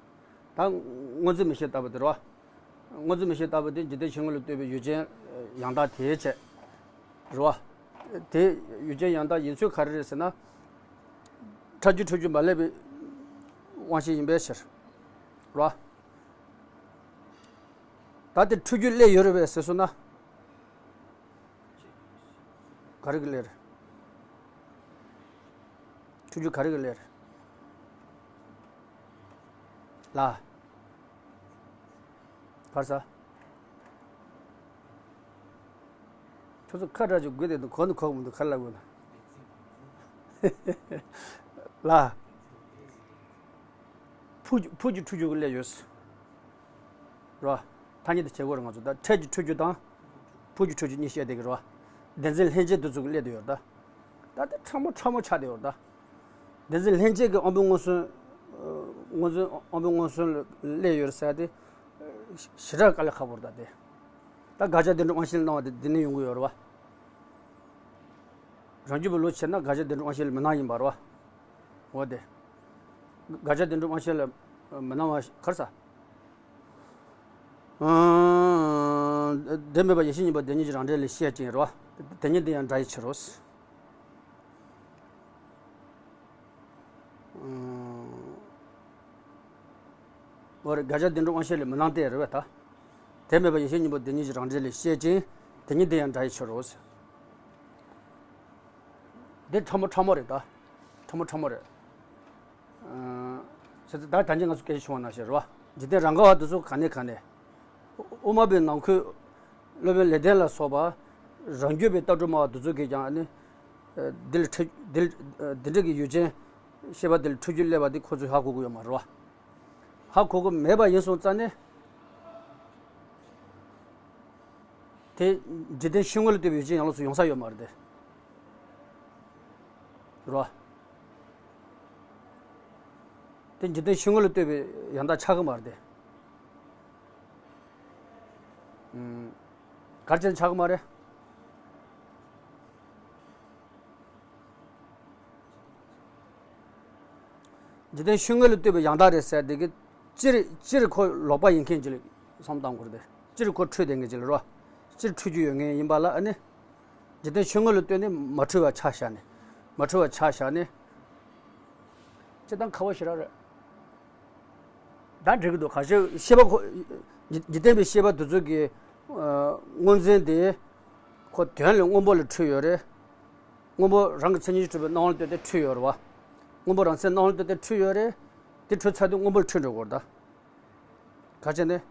ད་སྔོ་འཛིན་མིག་ཤེས་ལྟ་བུ་དེ་རེད་བ། སྔོ་འཛིན་མིག་ཤེས་ལྟ་བུ་དེ་འཇིག་རྟེན་ཤིང་ངོ་ལ་ལྟོས་པའི་ཡུལ་ཅན་ཡང་དག་དེའི་ཆེད། རེད་བ། དེ་ཡུལ་ཅན་ཡང་དག་ཡིན་ཚུལ་ག་རེ་རེད་ཟེར་ན། ཕྲ་རྒྱུ་འཁྲུལ་རྒྱུ་མ་སླེབས་པའི་དབང་ཤེས་ཡིན་པའི་ཕྱིར། རེད་བ། ད་དེ་འཁྲུལ་རྒྱུ་སླེབས་ཡོད་རེད་པས་ཟེར་སོང་ན། ག་རེ་གི་སླེབས་རེད། འཁྲུལ་རྒྱུ་ག་རེ་གི་སླེབས་རེད། ལ། ག་རེ་ཟ། ཁྱོད་ཚོ་ཁ་གྲག་ཅིག་དགོས་དེ་འདུག་གོ་ནི་གོ་གི་མི་འདུག་ག་རེ་ལབ་དགོས་ན། ལ། ཕུགས་ཀྱི་ཕུགས་ཀྱི་འཁྲུལ་རྒྱུ་གི་སླེབས་ཡོད། རེད་བ། ཐ་སྙད་དུ་བྱེད་དགོས་རེད་ང་ཚོ་ད་ཕྲད་ཀྱི་འཁྲུལ་རྒྱུ་དང་། ཕུགས་ཀྱི་འཁྲུལ་རྒྱུ་གཉིས་བཤད་བསྡད་ཀྱི་རེད་བ། བདེན་འཛིན་ལྷན་སྐྱེས་འདི་ཚོ་གི་སླེབས་བསྡད་ཡོད་ད། ད་ལྟ་ཕྲ་མོ་ཕྲ་མོ་ཆགས་བསྡད་ཡོད་ད། བདེན་འཛིན་ལྷན་སྐྱེས་ཀྱི་དབང་པོའི་མངོན་སུམ། མངོན་སུམ་དབང་པོའི་མངོན་སུམ་ལ་སླེབས་ཡོད་ཟེར་ཏེ། ཞེ་དྲག་དཀའ་ལས་ཁག་པོ་རེད་ད་དེ། ད་དགག་བྱ་བདེན་གྲུབ་དབང་ཤེས་ལ་སྣང་བ་དེ་འདི་ནས་ཡོང་གི་ཡོད་རེད་བ། རང་རྒྱུད་པའི་ལུགས་བྱས་ན་དགག་བྱ་བདེན་གྲུབ་དབང་ཤེས་ལ་མི་སྣང་ཡིན་པ་རེད་བ། འོ་དེ། དགག་བྱ་བདེན་གྲུབ་དབང་ཤེས་ལ་མི་སྣང་བ་ག་རེ་ཟ། ཨང་། དེ་མེད་པ་ཡེ་ཤེས་གཉིས་པོ་དེ་ཉིད་ཀྱི་རང་འགྲེལ་ལས་བཤད་ཅིང་རོ། དེ་ཉིད་དེ་ཡང་སྒྲ་ཡི་ཕྱིར་རོ། ཨང་། འོ་རེད། དགག་བྱ་བདེན་གྲུབ་དབང་ཤེས་ལས་མི་སྣང་སྟེ་རེད་པས་ད། དེ་མེད་པ་ཡེ་ཤེས་གཉིས་པོ་དེ་ཉིད་ཀྱི་རང་འགྲེལ་ལས་བཤད་ཅིང་དེ་ཉིད་དེ་ཡང་སྒྲ་ཡི་ཕྱིར་རོ། འདི་ཕྲ་མོ་ཕྲ་མོ་རེད་ད། ཕྲ་མོ་ཕྲ་མོ་རེད། ཨ། བྱས་ཙང་ད་ད་ཅི་ང་ཚོ་སྐད་ཆ་བྱུང་བ་ནང་བཞིན་རེད་བ། འཇིག་རྟེན་རང་ག་བ་དེ་ཚོ་ག་ནས་ག་ནས། དབུ་མ་པའི་ནང་ཁུལ། སློབ་དཔོན་ལེགས་ལྡན་ལ་སོགས་པ། རང་རྒྱུད་པའི་ལྟ་གྲུབ་སྨྲ་བ་དེ་ཚོ་གིས་ཀྱང་ནི། ཨ། འདི་ལ་འཁྲུལ་འདི་ལ་འདི་འདྲ་གི་ཡུལ་ཅན་ཤེས་པ་འདི་ལ་འཁྲུལ་རྒྱུ་སླེབས་པ་འདི་ཁོ་ཚོས་ཧ་གོ་གི་ཡོད་མ་རེད་བ། ཧ་གོ་གི་མེད་པ་ཡིན་སོང་ཙང་ནི། དེ་འཇིག་རྟེན་ཤིང་ངོ་ལ་ལྟོས་པའི་ཡུལ་ཅན་ཡང་ལོགས་སུ་ཡོང་ས་ཡོད་མ་རེད་དེ། རེད་བ། དེ་འཇིག་རྟེན་ཤིང་ངོ་ལ་ལྟོས་པའི་ཡང་དག་ཆགས་ཀྱི་མ་རེད་དེ། ཨུམ། ག་རེ་བྱས་ནས་ཆགས་ཀྱི་མ་རེད། འཇིག་རྟེན་ཤིང་ངོ་ལ་ལྟོས་པའི་ཡང་དག་རེད་ཟེར་དེ་གི། སྤྱིར་སྤྱིར་ཁོ་ལོག་པ་ཡིན་མཁན་ཅིག་ལ་བསམ་བཏང་དགོས་རེད་དེ། སྤྱིར་ཁོ་འཁྲུལ་བསྡད་མཁན་ཅིག་ལ་རོ། སྤྱིར་འཁྲུལ་རྒྱུ་ཡོད་མཁན་ཡིན་པ་ལ་ཨ་ནི། འཇིག་རྟེན་ཤིང་ངོ་ལ་ལྟོས་ནས་མ་འཁྲུལ་བ་ཆ་བཞག་ནས། མ་འཁྲུལ་བ་ཆ་བཞག་ནས། སྤྱིར་བཏང་ཁ་བ་ཞེ་དྲག་རེད། ད་འགྲིག་གི་འདུག་གང་ཞིག་ཤེས་པ་ཁོ། འཇིག་རྟེན་པའི་ཤེས་པ་དེ་ཚོ་གི། ཨ། སྔོ་འཛིན་དེ། ཁོ་དོན་ལ་སྔོན་པོ་ལ་འཁྲུལ་ཡོད་རེད། སྔོན་པོ་རང་གི་མཚན་ཉིད་གྲུབ་པའི་སྣང་བ་ལ་ལྟོས་ཏེ་འཁྲུལ་ཡོད་རེད་བ། སྔོན་པོ་རང་མཚན་སྣང་བ་ལ་ལྟོས་ཏེ་འཁྲུལ་ཡོད་རེད། དེ་འཁྲུལ་ཚར་དུས་སྔོན་པོ་ལ་འཁྲུལ་འགྲོ་དགོས་རེད་ད། ག་བྱས་ནས།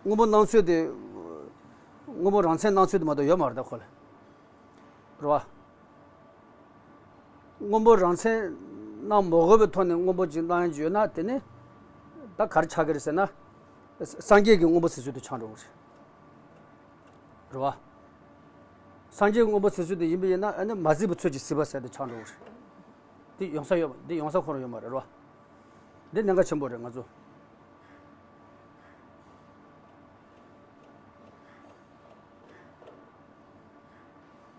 སྔོན་པོ་སྣང་ཚུལ་དེ། སྔོན་པོ་རང་མཚན་སྣང་ཚུལ་དེ་མ་གཏོགས་ཡོད་མ་རེད་ད་ཁོ་ལ། རེད་བ། སྔོན་པོ་རང་མཚན་སྣང་མ་དགོས་པའི་ཐོག་ནས་སྔོན་པོ་ཅིག་སྣང་ཡོད་ན། དེ་ནི་ད་ག་རེ་ཆགས་ཀྱི་རེད་ཟེར་ན། སངས་རྒྱས་ཀྱི་སྔོན་པོ་ཟེར་ཚུལ་དུ་ཆགས་འགྲོ་གི་རེད། རེད་བ། སངས་རྒྱས་ཀྱི་སྔོན་པོ་ཟེར་ཚུལ་དུ་ཡིན་པ་ཡིན་ན། ཨ་ནི་མ་གཟིགས་པའི་ཚུལ་གྱིས་གཟིགས་པ་ཟེར་དུ་ཆགས་འགྲོ་གི་རེད། འདི་ཡོང་ས་ཡོད་པ། འདི་ཡོང་ས་ཁོ་རང་ཡོད་མ་རེད། རེད་བ། འདི་གནད་འགག་ཆེན་པོ་རེད། ང་ཚོ།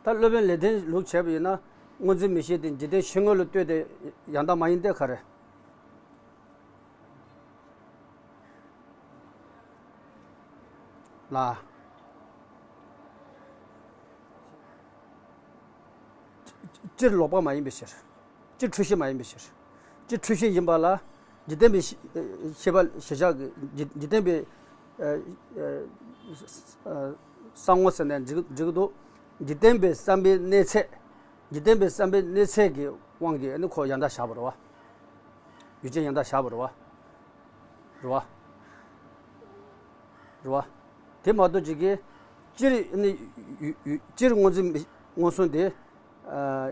ད་སློབ་དཔོན་ལེགས་ལྡན་ལུགས་བྱས་པ་ཡིན་ན། སྔོ་འཛིན་མིག་ཤེས་དེ་འཇིག་རྟེན་ཤེས་ངོ་ལ་ལྟོས་ཏེ་ཡང་དག་མ་ཡིན་ཏེ། ག་རེ་ལ། སྤྱིར་ལོག་པ་མ་ཡིན་པའི་ཕྱིར། སྤྱིར་འཁྲུལ་ཤེས་མ་ཡིན་པའི་ཕྱིར། སྤྱིར་འཁྲུལ་ཤེས་ཡིན་པ་ལ། འཇིག་རྟེན་པའི་ཤེས་ཤེས་པ་གཞིར་བཞག་གི་འཇིག་འཇིག་རྟེན་པའི་ཨ་ཨ་ཨ་བསམ་ངོ་ཟེར་ནས་འགྲིག་འགྲིག་གི་འདུག་འཇིག་རྟེན་པའི་བསམ་པའི་གནས་ཚད། འཇིག་རྟེན་པའི་བསམ་པའི་གནས་ཚད་ཀྱི་དབང་གིས་ཨ་ནི་ཁོ་ཡང་དག་བཞག་པ་རེད་བ། ཡུལ་ཅན་ཡང་དག་བཞག་པ་རེད་བ། རེད་བ། རེད་བ། དེ་མ་གཏོགས་ཅིག་གིས་སྤྱིར་ནི་ཡུ་ཡུ་སྤྱིར་སྔོ་འཛིན་མངོན་སུམ་དེ་ཨ་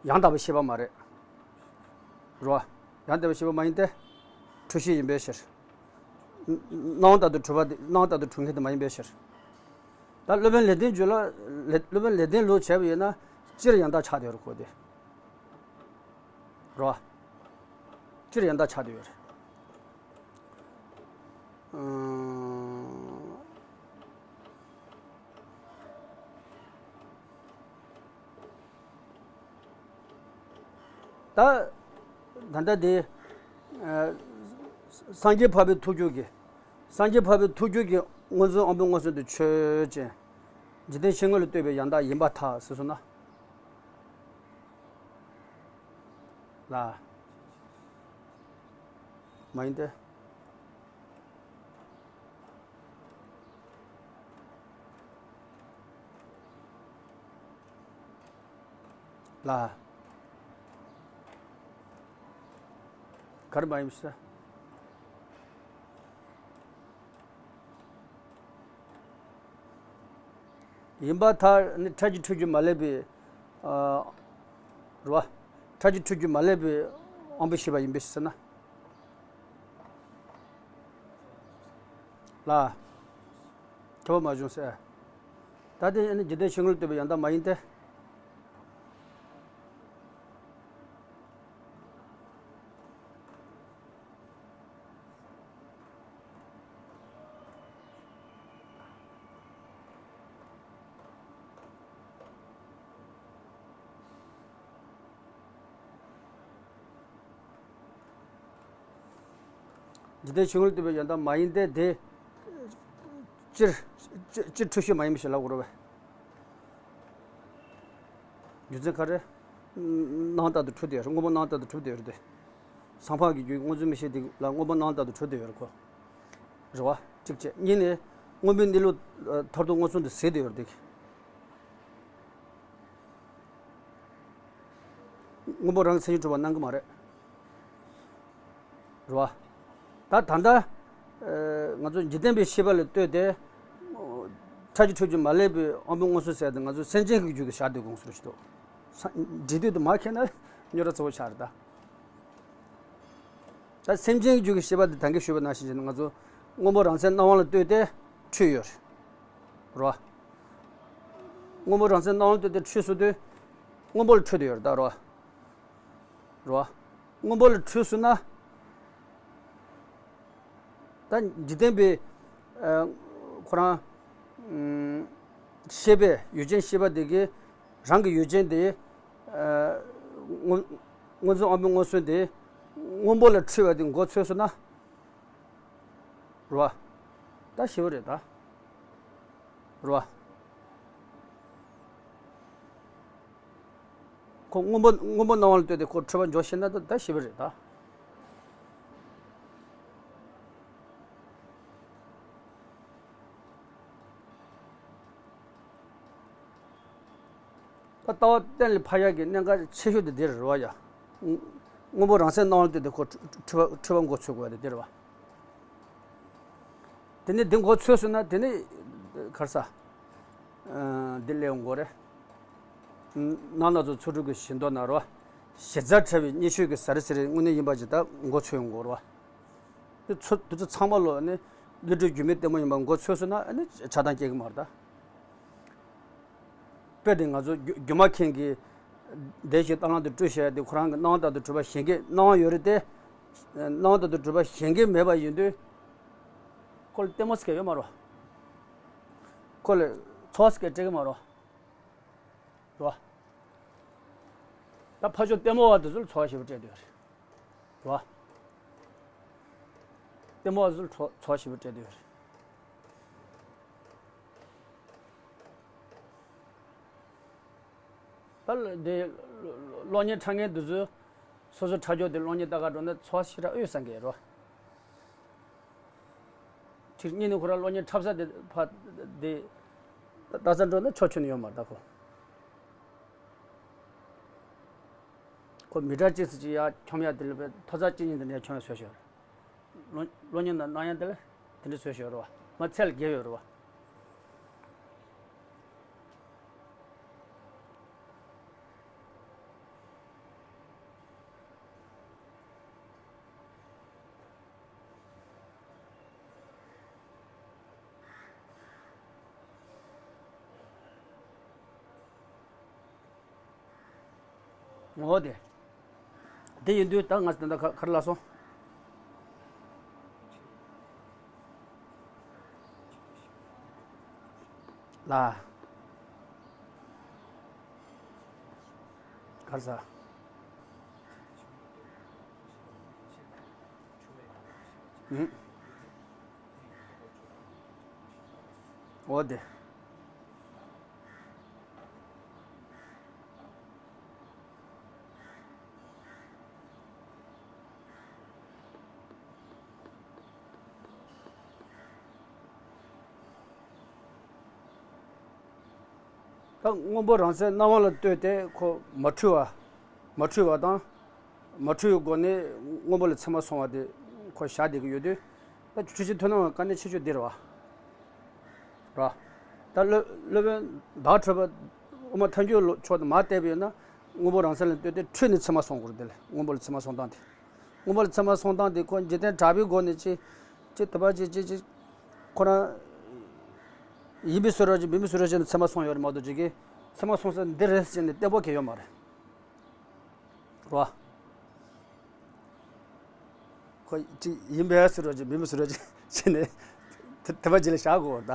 ཡང་དག་པའི་ཤེས་པ་མ་རེད། རེད་བ། ཡང་དག་པའི་ཤེས་པ་མ་ཡིན་ཏེ། འཁྲུལ་ཤེས་ཡིན་པའི་ཕྱིར། སྣང་བ་ལྟར་དུ་གྲུབ་པ་དེ། སྣང་བ་ལྟར་དུ་གྲུབ་མཁན་དེ་མ་ཡིན་པའི་ཕྱིར། ད་སློབ་དཔོན་ལེགས་ལྡན་རྒྱུད་ལ། ལེགས་སློབ་དཔོན་ལེགས་ལྡན་ལུགས་བྱས་པ་ཡིན་ན། སྤྱིར་ཡང་དག་ཆགས་བསྡད་ཡོད་རེད་ཁོ་དེ། རེད་བ། སྤྱིར་ཡང་དག་ཆགས་བསྡད་ཡོད་རེད། ཨང་། ད་ད་ལྟ་དེ་ཨ་སངས་རྒྱས་འཕགས་པའི་ཐུགས་རྒྱུད་ཀྱི། སངས་རྒྱས་འཕགས་པའི་ཐུགས་རྒྱུད་ཀྱི་སྔོ་འཛིན་དབང་པོའི་མངོན་སུམ་དེ་ཆོས་ཅན། འཇིག་རྟེན་ཤེས་ངོ་ལ་ལྟོས་པའི་ཡང་དག་ཡིན་པར་ཐལ་ཟེར་སོང་ན། ལ། མ་ཡིན་ཏེ། ལ། ག་རེ་མ་ཡིན་ཟེར། ཡིན་པར་ཐལ་ནི་ཕྲད་ཀྱི་འཁྲུལ་རྒྱུ་མ་ལུས་པའི། ཨ། རེད་བ། ཕྲད་ཀྱི་འཁྲུལ་རྒྱུ་མ་ལུས་པའི་དབང་པོའི་ཤེས་པ་ཡིན་པས་ཟེར་ན། ལ། ཁྱབ་པ་མ་བྱུང་ཟེར། ད་དེ་ནི་འཇིག་རྟེན་ཤེས་ངོ་ལ་ལྟོས་པའི་ཡང་དག་མ་ཡིན་ཏེ། འཇིག་རྟེན་ཤེས་ངོ་ལ་ལྟོས་པའི་ཡང་དག་མ་ཡིན་ཏེ། དེ་སྤྱིར་སྤྱིར་སྤྱིར་འཁྲུལ་ཤེས་མ་ཡིན་པ་ཞིག་ལབ་དགོས་རེད་པས། རྒྱུ་མཚན་ག་རེ། སྣང་ལྟར་དུ་འཁྲུལ་བསྡད་ཡོད་རེད། སྔོན་པོ་སྣང་ལྟར་དུ་འཁྲུལ་བསྡད་ཡོད་རེད་དེ། སང་ཕོད་ཀྱི་རྒྱུད་སྔོ་འཛིན་མིག་ཤེས་དེ་ལ་སྔོན་པོ་སྣང་ལྟར་དུ་འཁྲུལ་བསྡད་ཡོད་རེད་ཁོ། རེད་བ། གཅིག་བྱས། གཉིས་ནས་སྔོན་པོའི་གནས་ལུགས་ཨ་མཐར་ཐུག་མངོན་སུམ་དུ་གཟིགས་བསྡད་ཡོད་རེད་དེ། སྔོན་པོ་རང་གིས་མཚན་ཉིད་གྲུབ་པ་སྣང་གི་མ་རེད། རེད་བ། ད་ད་ལྟ་ཨ་ང་ཚོ་འཇིག་རྟེན་པའི་ཤེས་པ་ལ་ལྟོས་ཏེ། ཕྲད་ཀྱི་འཁྲུལ་རྒྱུ་མ་ལུས་པའི་དབང་པོ་མངོན་སུམ་ཟེར་དེ་ང་ཚོ་སེམས་ཅན་གྱི་རྒྱུད་ཀྱི་ཞར་དུ་དགོངས་ཟེར་ཞིག་འདུག་འབྲི་དུས་དུ་མ་མཁྱེན་ན་རྙོག་དྲ་ཚ་པོ་ཆགས་རེད་ད། ད་སེམས་ཅན་གྱི་རྒྱུད་ཀྱི་ཤེས་པ་དེ་ད་གིན་ཞུས་པ་ནང་བཞིན་བྱས་ན། ང་ཚོ་སྔོན་པོ་རང་མཚན་སྣང་བ་ལ་ལྟོས་ཏེ་འཁྲུལ་ཡོད་རེད། རེད་བ། སྔོན་པོ་རང་མཚན་སྣང་བ་ལ་ལྟོས་ཏེ་འཁྲུལ་སོང་དུས། སྔོན་པོ་ལ་འཁྲུལ་བསྡད་ཡོད་རེད་ད། རེད་བ། རེད་བ། སྔོན་པོ་ལ་འཁྲུལ་སོང་ན། ད་འཇིག་རྟེན་པའི་ཨ་ཁོ་རང་ཨ་ཤེས་པས། ཡུལ་ཅན་ཤེས་པ་དེ་གིས་རང་གི་ཡུལ་ཅན་དེ་ཨ་སྔོ་སྔོ་འཛིན་དབང་པོའི་མངོན་སུམ་དེ་སྔོན་པོ་ལ་འཁྲུལ་བ་དེ་མགོ་ཚོས་སོང་ན། རེད་བ། ད་ཞེ་པོ་རེད་ད། རེད་བ། ཁོ་སྔོན་པོ་སྔོན་པོ་སྣང་བ་ལ་ལྟོས་ཏེ་ཁོ་འཁྲུལ་པ་འཇོག་ཤེས་ན་ད་ད་ཞེ་པོ་རེད་ད། ད་ལྟ་བ་གཏན་ལ་ཕབ་ཡག་གི་གནད་འགག་ཆེ་ཤོས་དེ་འདི་རེད་བ་ཡ། སྔོན་པོ་རང་མཚན་སྣང་བ་ལ་ལྟོས་ཏེ་ཁོ་འཁྲུལ་པ་འཁྲུལ་པ་མགོ་ཚོས་དགོས་ཡ་དེ་འདི་རེད་བ། དེ་ནས་འདི་མགོ་ཚོས་སོང་ན་དེ་ནས་ག་རེ་ཟ། ཨ་འདི་སླེབས་ཡོང་གི་རེད། ནང་ན་ཚོ་ཚོ་དྲུག་གི་བཞི་མདོ་ན་རོ། ཞེ་ཚ་བྲལ་བའི་སྙན་ཞུ་གི་ཟ་རི་ཟེར་རེ་དངོས་གནས་ཡིན་པ་ཅིག་ད་མགོ་ཚོས་ཡོང་གི་རེད་བ། དེ་ཚོ་དེ་ཚོ་ཚང་མ་ལོ་ནི་བློ་གྲོས་རྒྱུས་མེད་ལྟད་མོ་ཡིན་པ་མགོ་ཚོས་སོང་ན་ཨ་ནི་ཆགས་སྡང་སྐྱེ་གི་མ་རེད་ད། དཔེ་དེ་ང་ཚོ་སྒྱུ་སྒྱུ་མ་མཁན་གྱིས་བདེ་ཞིང་བརྟན་ལམ་དུ་སྤྲུལ་བྱས་ཏེ་ཁོ་རང་གི་སྣང་བ་ལྟར་དུ་གྲུབ་པ་བཞེངས་མཁན། སྣང་བ་ཡོད་རེད་དེ། སྣང་བ་ལྟར་དུ་གྲུབ་པ་བཞེངས་མཁན་མེད་པ་ཡིན་དུས། ཁོ་ལ་ལྟད་མོ་ཟེར་མཁན་ཡོད་མ་རེད། ཁོ་ལ་ཚོར་བ་ཟེར་མཁན་སྤྲད་ཀྱི་མ་རེད། རེད་བ། ད་ཕར་ཕྱོགས་ལྟད་མོ་བ་དེ་ཚོ་ལ་ཚོར་བ་ཞེ་པོ་སྤྲད་བསྡད་ཡོད་རེད། རེད་བ། ལྟད་མོ་བ་ཚོ་ལ་ཚོར་ཚོར་བ་ཞེ་པོ་སྤྲད་བསྡད་ཡོད་རེད། ད་ལ་དེ་གློག་བརྙན་འཁྲབ་མཁན་དེ་ཚོས་སོ་སོ་འཁྲབ་ཕྱོགས་དེ་གློག་བརྙན་ལྟ་ག་འགྲོ་ན་ཚོར་བ་ཞེ་དྲག་ཡོད་བསམ་གི་རེད་བ། ཁྱེད་གཉིས་ནས་ཁོ་རང་གློག་བརྙན་འཁྲབ་ས་དེ་ཕ་དེ་ལྟ་ས་འགྲོ་ན་ཆོག་ཆོག་ནི་ཡོད་མ་རེད་ད་ཁོ། ཁོ་མི་ཊར་གཅིག་ཙམ་ཅིག་ཡར་འཁྱོམ་ཡ་དེ་ལ་བས་མཐོ་ས་གཅིག་གཉིས་དེ་འདྲ་འཁྱོམ་ཡ་བཟོས་ཤོར། གློག་གློག་བརྙན་ནང་སྣང་ཡ་དེ་ལ་དེ་འདྲ་བཟོས་ཤོར་རེད་བ། མ་ཚད་ལ་རྒྱས་ཡོད་རེད་བ། འོ་དེ། དེ་ཡིན་དུས་ད་ང་ཚོ་ད་ལྟ་ག་ག་རེ་ལབ་སོང་། ལ། ག་རེ་ཟ། ཨུ། འོ་དེ། ད་སྔོན་པོ་རང་མཚན་སྣང་བ་ལ་ལྟོས་ཏེ་ཁོ་མ་འཁྲུལ་བ། མ་འཁྲུལ་བ་དང་། མ་འཁྲུལ་བའི་སྒོ་ནས་སྔོན་པོ་ལ་ཚད་མ་སོང་བ་དེ་ཁོ་བཞག་བསྡད་ཀྱི་ཡོད་དུས། ད་འཁྲུལ་ཕྱིར་མཐོང་སྣང་བའི་དཀའ་གནད་ཆེ་ཤོས་འདི་རེད་བ། ར། ད་སློབ་སློབ་དཔོན་བདག་ཁྲོས་པ་དབུ་མ་ཐལ་འགྱུར་ཕྱོགས་དེ་མར་བལྟས་པ་ཡིན་ན། སྔོན་པོ་རང་མཚན་ལ་ལྟོས་ཏེ་འཁྲུལ་ནས་ཚད་མ་སོང་དགོས་རེད་དེ་ལ། སྔོན་པོ་ལ་ཚད་མ་སོང་སྟངས་དེ། སྔོན་པོ་ལ་ཚད་མ་སོང་སྟངས་དེ་ཁོ་འཇིག་རྟེན་གྲགས་པའི་སྒོ་ནས་ཅི། ཅི་དེ་བ་ཅི་ཅི་ཅི། ཁོ་རང་། ཡིན་པའི་བཟོ་འདྲ་ཅིག་མིན་པའི་བཟོ་འདྲ་ཅིག་ནས་ཚད་མ་སོང་ཡོད་རེད་མ་གཏོགས་ཅིག་གིས་ཚད་མ་སོང་ས་འདི་རེད་ཟེར་ནས་གཏན་པོ་གལ་ཡོད་མ་རེད། རོ། ཁོ་ཅིག་ཡིན་པའི་བཟོ་འདྲ་ཅིག་མིན་པའི་བཟོ་འདྲ་ཅིག་བྱས་ནས་དེ་དེ་བ་ཅིག་ལ་བཞག་དགོས་ད།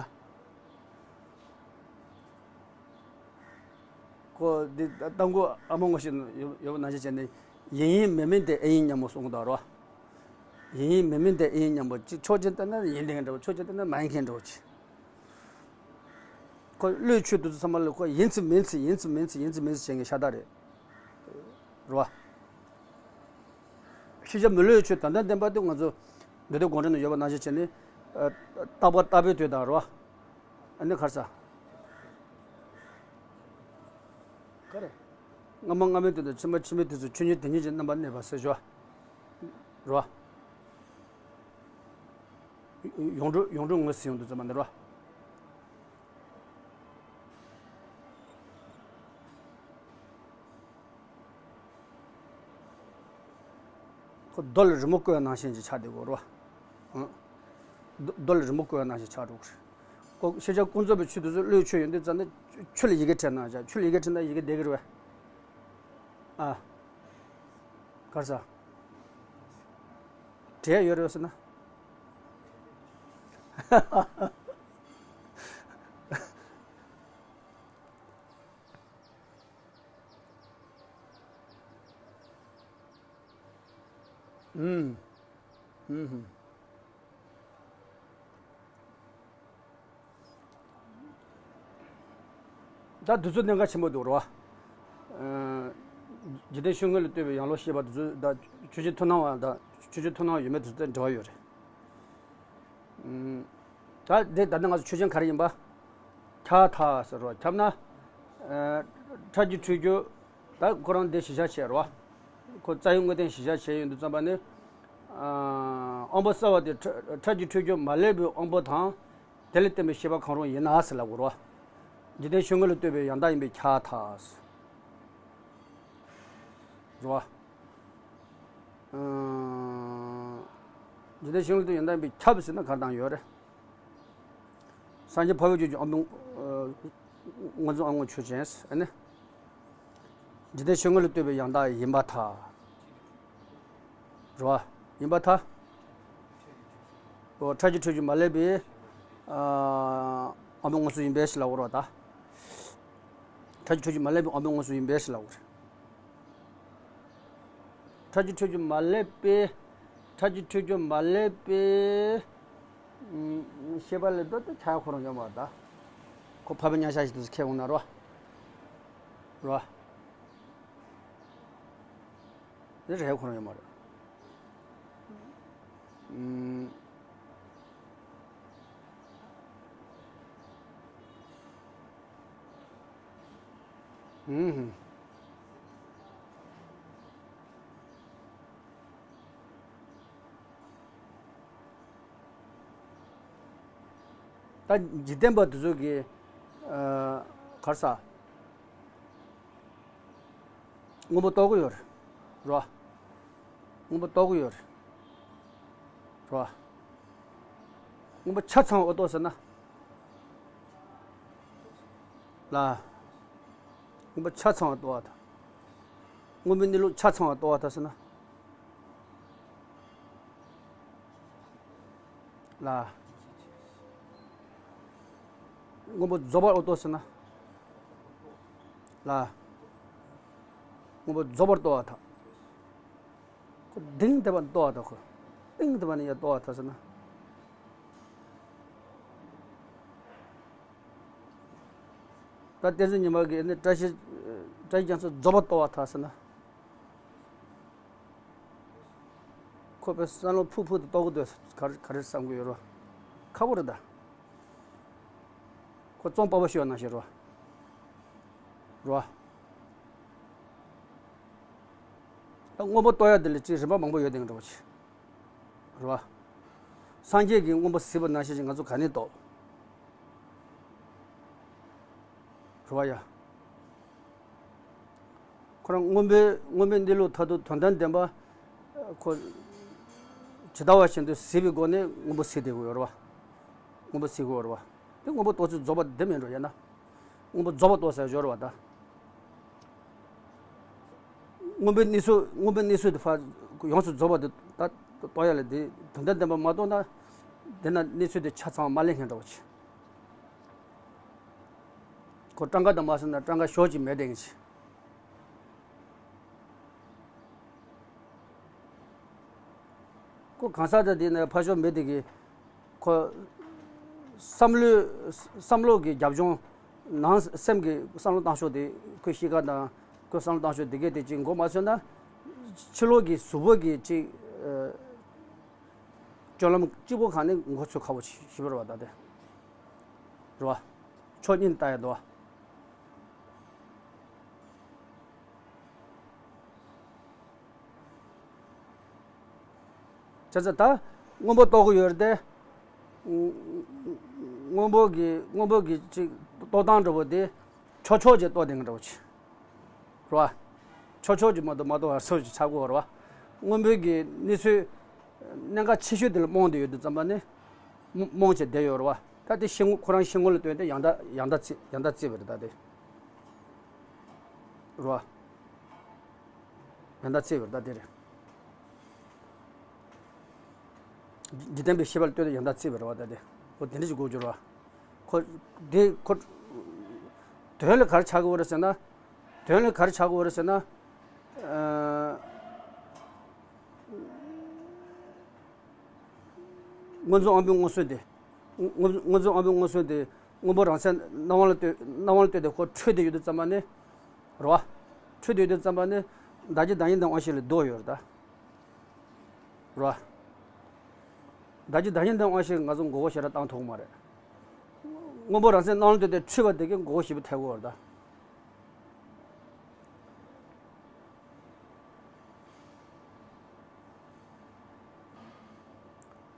ཁོ་འདི་ཏང་གོ་ཨ་མ་ངོ་ཤེས་ཡོད་ཡོད་པ་ནང་བཞིན་བྱས་ནས་ཡིན་ཡིན་མིན་མིན་དེ་ཨེ་ཡིན་སྙམ་མོ་གསུང་གི་འདུག་རོ། ཡིན་ཡིན་མིན་མིན་དེ་ཨེ་ཡིན་སྙམ་པོ་ཅིག་ཕྱོགས་གཅིག་བལྟས་ན་ཡིན་མཁན་འདྲ་བོ། ཕྱོགས་གཅིག་བལྟས་ན་མ་ཡིན་མཁན་འདྲ་བོ་ཅིག་ཁོ་བློས་ཆོས་དེ་ཚོ་ཚང་མ་ལ་ཁོ་ཡིན་ཚུལ་མིན་ཚུལ་ཡིན་ཚུལ་མིན་ཚུལ་ཡིན་ཚུལ་མིན་ཚུལ་བྱེད་མཁན་ཤ་སྟག་རེད། རེད་བ། ཤེས་བྱ་མི་བློས་ཆོས་དོན་དམ་བདེན་པ་དེ་ང་ཚོ་འདུས་སྡོད་དགོངས་འགྲེལ་ན་ཡོད་པ་ནང་བཞིན་བྱས་ནས། རྟག་པ་རྟག་པའི་དོན་དང་རེད་བ། ཨ་ནི་ག་རེ་ཟ། ག་རེ། སྔ་མ་སྔ་མའི་དོན་དང་ཕྱི་མ་ཕྱི་མའི་དུས་སུ་ཆོས་ཉིད་དེ་ཉིད་ཀྱི་རྣམ་པར་གནས་པ་ཟེར་ཞོ། རེད་བ། ཡོངས་གྲུབ་ཡོངས་གྲུབ་ངོས་ཟིན་ཡོང་དུས་ཙམ་པ་ནི་རེད་བ། ཁོ་རྡོ་ལ་རི་མོ་བརྐོས་པ་ནང་བཞིན་གྱི་ཆགས་བསྡད་དགོས་རེད་བ། ཨང་། རྡོ་རྡོ་ལ་རི་མོ་བརྐོས་པ་ནང་བཞིན་ཆགས་འགྲོ་གི་རེད། ཁོ་ཤེས་བྱ་ཀུན་རྫོབ་པའི་ཆོས་དེ་ཚོ་བློའི་ཆོས་ཡིན་དུས་ཙམ་ན་ཆོས་ལ་ཡི་གེ་བྲིས་ན་བྱ། ཆོས་ལ་ཡི་གེ་བྲིས་ན་ཡི་གེ་བསྡད་ཀྱི་རེད་བས། ཨ། ག་རེ་ཟ། བྲིས་ཡོད་རེད་ཟེར་ན། ཨུམ། ཨུམ། ད་དུས་ཚོད་གནད་འགག་ཆེན་པོ་འདུག་རོ། ཨ། འཇིག་རྟེན་ཤོད་ངེས་ལ་ལྟོས་པའི་ཡང་ལོ་ཤེས་པ་དེ་ཚོ་དང་ཆོས་ཅན་མཐོང་སྣང་བ་དང་ཆོས་ཅན་མཐོང་སྣང་བ་ཡོད་མེད་དེ་ཚོ་དང་འབྲེལ་བ་ཡོད་རེད། ཨུམ། ད་འདི་ད་ནི་ང་ཚོ་ཆོས་ཅན་ག་རེ་ཡིན་པ། ཁྱབ་ཐག་ཟེར་རོ། ཁྱབ་ན། ཨ། ཁྲག་གི་འཁྲུལ་རྒྱུ། ད་ཁོ་རང་འདི་གཞི་བཞག་བྱས་རོ། ཁོ་རྩ་བའི་དངོས་བསྟན་གཞི་བཞག་བྱས་ཡོང་དུས་ཙམ་པ་ནི། ཨ། དབང་པོ་གསལ་བ་དེ་ཁྲག་ཁྲག་གི་འཁྲུལ་རྒྱུ་མ་ལུས་པའི་དབང་པོ་དང་། དེ་ལ་བརྟེན་པའི་ཤེས་པ་གང་རུང་ཡིན་ན་ཟེར་ལབ་དགོས་རོ། འཇིག་རྟེན་ཤོད་ངེས་ལ་ལྟོས་པའི་ཡང་དག་ཡིན་པས་ཁྱབ་ཐག་ཟེར། རེད་བ། ཨ། འཇིག་རྟེན་གཞན་ལུགས་སྟོན་ཡང་དག་ཡིན་པས་ཁྱབ་ཟེར་ན་ག་རེ་བཏང་ཡོད་རེད། སངས་རྒྱས་འཕགས་པའི་ཆོས་ཀྱི་ཨ་འབུམ། ཨ། མངོན་རྫོགས་ཨ་འབུམ་དངོས་ཆོས་ཅན། ཨ་ནི། འཇིག་རྟེན་གཞན་ལུགས་སྟོན་པའི་ཡང་དག་ཡིན་པར་ཐལ། རེད་བ། ཡིན་པར་ཐལ། ཨོ། ཕྲད་ཀྱི་འཁྲུལ་རྒྱུ་མ་བསླད་པའི། ཨ། ཨ་འབུམ་དངོས་སུ་ཡིན་པས་ཞེས་ལབ་དགོས་རེད་བ་ད། ཕྲད་ཀྱི་འཁྲུལ་རྒྱུ་མ་བསླད་པའི་ཨ་འབུམ་དངོས་སུ་ཡིན་པས་ཞེས་ལབ་དགོས་རེད། ཕྲད་ཀྱི་འཁྲུལ་རྒྱུ་མ་བསླད་པའི། ཕྲད་ཀྱི་འཁྲུལ་རྒྱུ་མ་བསླད་པའི། ཨུམ། ཤེས་པ་ལས་ལྡོག་སྟེ་ཆགས་ཡག་ཁོ་རང་ཡོད་མ་རེད་ད། ཁོ་འཕགས་པའི་མཉམ་གཞག་ཞིག་ཏུ་ཁས་འོང་ན་རེད་བ། རེད་བ། འདི་རེད་ཁོ་རང་ཡོད་མ་རེད། ཨུམ། ཨུམ། ད་འཇིག་རྟེན་པ་དེ་ཚོ་གིས། ཨ། ག་རེ་ཟ། སྔོན་པོ་རྟོགས་ཀྱི་ཡོད་རེད། རེད་བ། སྔོན་པོ་རྟོགས་ཀྱི་ཡོད་རེད། རེད་བ། སྔོན་པོ་ཆ་ཚང་བ་རྟོགས་ཟེར་ན། ལ། སྔོན་པོ་ཆ་ཚང་བ་རྟོགས་པར་ཐལ། སྔོན་པོའི་གནས་ལུགས་ཆ་ཚང་བ་རྟོགས་པར་ཐལ་ཟེར་ན། ལ། སྔོན་པོ་རྫོགས་པར་རྟོགས་ཟེར་ན། ལ། སྔོན་པོ་རྫོགས་པར་རྟོགས་པར་ཐལ། ཁོ་གཏིང་དེ་བ་རྟོགས་པར་ཐལ། ཁོ་གཏིང་དེ་བ་ནས་ཡར་རྟོགས་པར་ཐལ་ཟེར་ན། ད་བསྟན་འཛིན་ཉི་མ་གིས་ནི་བཀྲ་ཤིས། བཀྲ་ཤིས་རྒྱ་མཚོ་རྫོགས་པར་རྟོགས་པར་ཐལ་ཟེར་ན། ཁོ་པའི་བསམ་བློ་ཕུག་ཕུག་ཏུ་གཏོང་གི་འདུག་ག་རེ་ག་རེ་བསམ་གྱི་ཡོད་རེད། ཁག་པོ་རེད་ད། ཁོ་རྩོམ་པ་པོ་ཤོད་ནང་བཞིན་རེད། རེད་བ། ད་སྔོན་པོ་རྟོགས་ཡ་དེ་ལ་ཅིག་རིམ་པ་མང་པོ་ཡོད་དེ་འདྲ་བོ་ཅིག་རེད་བ། སངས་རྒྱས་ཀྱིས་སྔོན་པོ་གཟིགས་པ་ནང་བཞིན་ཅིག་ང་ཚོ་ག་ནས་རྟོགས། རེད་བ་ཡ། ཁོ་རང་སྔོན་པོའི་སྔོན་པོའི་གནས་ལུགས་མཐར་ཐུག་དོན་དམ་བདེན་པ། ཁོ་ཇི་ལྟ་བ་བཞིན་དུ་གཟིགས་པའི་སྒོ་ནས་སྔོན་པོ་གཟིགས་བསྡད་དགོས་ཡོད་རེད་བ། སྔོན་པོ་གཟིགས་དགོས་རེད་བ། དེ་སྔོན་པོ་རྟོགས་ཚུལ་རྫོགས་པ་དེ་མིན་འགྲོ་ཡིན་ན། སྔོན་པོ་རྫོགས་པ་རྟོགས་ཟེར་སྦྱོར་བ་དང་། སྔོན་པོའི་གནས་ཚུལ་སྔོན་པོའི་གནས་ཚུལ་དེ་ཕར་ཡོངས་སུ་རྫོགས་པ་དེ་ད་རྟོགས་ཡ་ལ་དེ་དོན་དམ་བདེན་པ་མ་རྟོགས་ན། དེ་ན་གནས་ཚུལ་དེ་ཆ་ཚང་མ་ལེན་མཁན་འདྲ་བོ་ཅིག་ཁོ་སྤྲང་ཀ་དང་མ་སོང་ན་སྤྲང་ཀ་ཞོག་ཅིག་མེད་དེ་ཅིག་ཁོ་གང་ཟག་དེ་དེ་ནས་ཕར་ཞོག་མེད་དེ་གི་ཁོ་བསམ་བློའི་བསམ་བློ་གི་རྒྱབ་ལྗོངས་ནང་སེམས་ཀྱི་བསམ་བློ་བཏང་ཕྱོགས་དེ་ཁོའི་གཤིས་ཀ་དང་ཁོའི་བསམ་བློ་བཏང་ཕྱོགས་དེ་གས་དེ་ཅིག་མགོ་མ་ཚོས་ན། ཕྱི་ལོགས་ཀྱི་གཟུགས་པོ་གི་ཅིག་ཨ། སྤྱོད་ལམ་གཅིག་པོ་གང་ནས་མགོ་ཚོས་ཁ་བོ་ཞིབ་པར་བ་ད་དེ། རེད་བ། ཕྱོགས་གཉིས་ལྟ་ཡ་འདུག་བ། བྱས་ཙང་ད་སྔོན་པོ་རྟོགས་ཀྱི་ཡོད་རེད་དེ། སྔོན་པོ་གི་སྔོན་པོ་གི་ཅིག་རྟོགས་སྟངས་འདྲ་བོ་དེ་ཕྱོགས་ཕྱོགས་ཀྱིས་རྟོགས་བསྡད་མཁན་འདྲ་བོ་ཅིག་རེད་བ། ཕྱོགས་ཕྱོགས་ཀྱིས་མ་གཏོགས་མ་རྟོགས་པ་སོགས་ཀྱི་ཆགས་ཀྱི་ཡོད་རེད་བ། སྔོན་པོའི་གི་གནས་ཚུལ་གནད་འགག་ཆེ་ཤོས་དེ་ལ་རྨོངས་བསྡད་ཡོད་དུས་ཙམ་པ་ནི། རྨོངས་བྱས་བསྡད་ཡོད་རེད་བ། ད་དེ་ཤེས་ངོ་ཁོ་རང་ཤེས་ངོ་ལ་ལྟོས་ཏེ་ཡང་དག་ཡང་དག་བརྩི་ཡང་དག་བརྩི་བ་རེད་ད་དེ། རེད་བ། ཡང་དག་བརྩི་བ་རེད་ད་དེ་རེད། འཇིག་རྟེན་པའི་ཤེས་པ་ལ་ལྟོས་ཏེ་ཡང་དག་བརྩི་བ་རེད་བ་ད་དེ། འོ་དེ་འདྲ་ཞིག་གོ་རྒྱུ་རེད་བ། ཁོ། དེ་ཁོ། དོན་ལ་ག་རེ་ཆགས་ཀྱི་ཡོད་རེད་ཟེར་ན། དོན་ལ་ག་རེ་ཆགས་ཀྱི་ཡོད་རེད་ཟེར་ན། ཨ། མངོན་རྫོགས་དབང་པོའི་མངོན་སུམ་དེ། མངོན་མངོན་རྫོགས་དབང་པོའི་མངོན་སུམ་དེ་སྔོན་པོ་རང་མཚན་སྣང་བ་ལ་ལྟོས་སྣང་བ་ལ་ལྟོས་ཏེ་ཁོ་འཁྲུལ་བསྡད་ཡོད་དུས་ཙམ་པ་ནི། རེད་བ། འཁྲུལ་བསྡད་ཡོད་དུས་ཙམ་པ་ནི། བདག་གི་བདག་ཉིད་དང་དབང་ཤེས་ལ་ལྡོག་ཡོད་རེད་ད། རེད་བ། བདག་གི་བདག་ཉིད་དང་དབང་ཤེས་ང་ཚོ་མགོ་སྐོར་ཞེ་དྲག་བཏང་ཐུབ་ཀྱི་མ་རེད། སྔོན་པོ་རང་མཚན་སྣང་བ་ལ་ལྟོས་ཏེ་འཁྲུལ་བ་དེ་གས་མགོ་སྐོར་ཞེ་པོ་ཐེབས་ཀྱི་ཡོད་རེད་ད།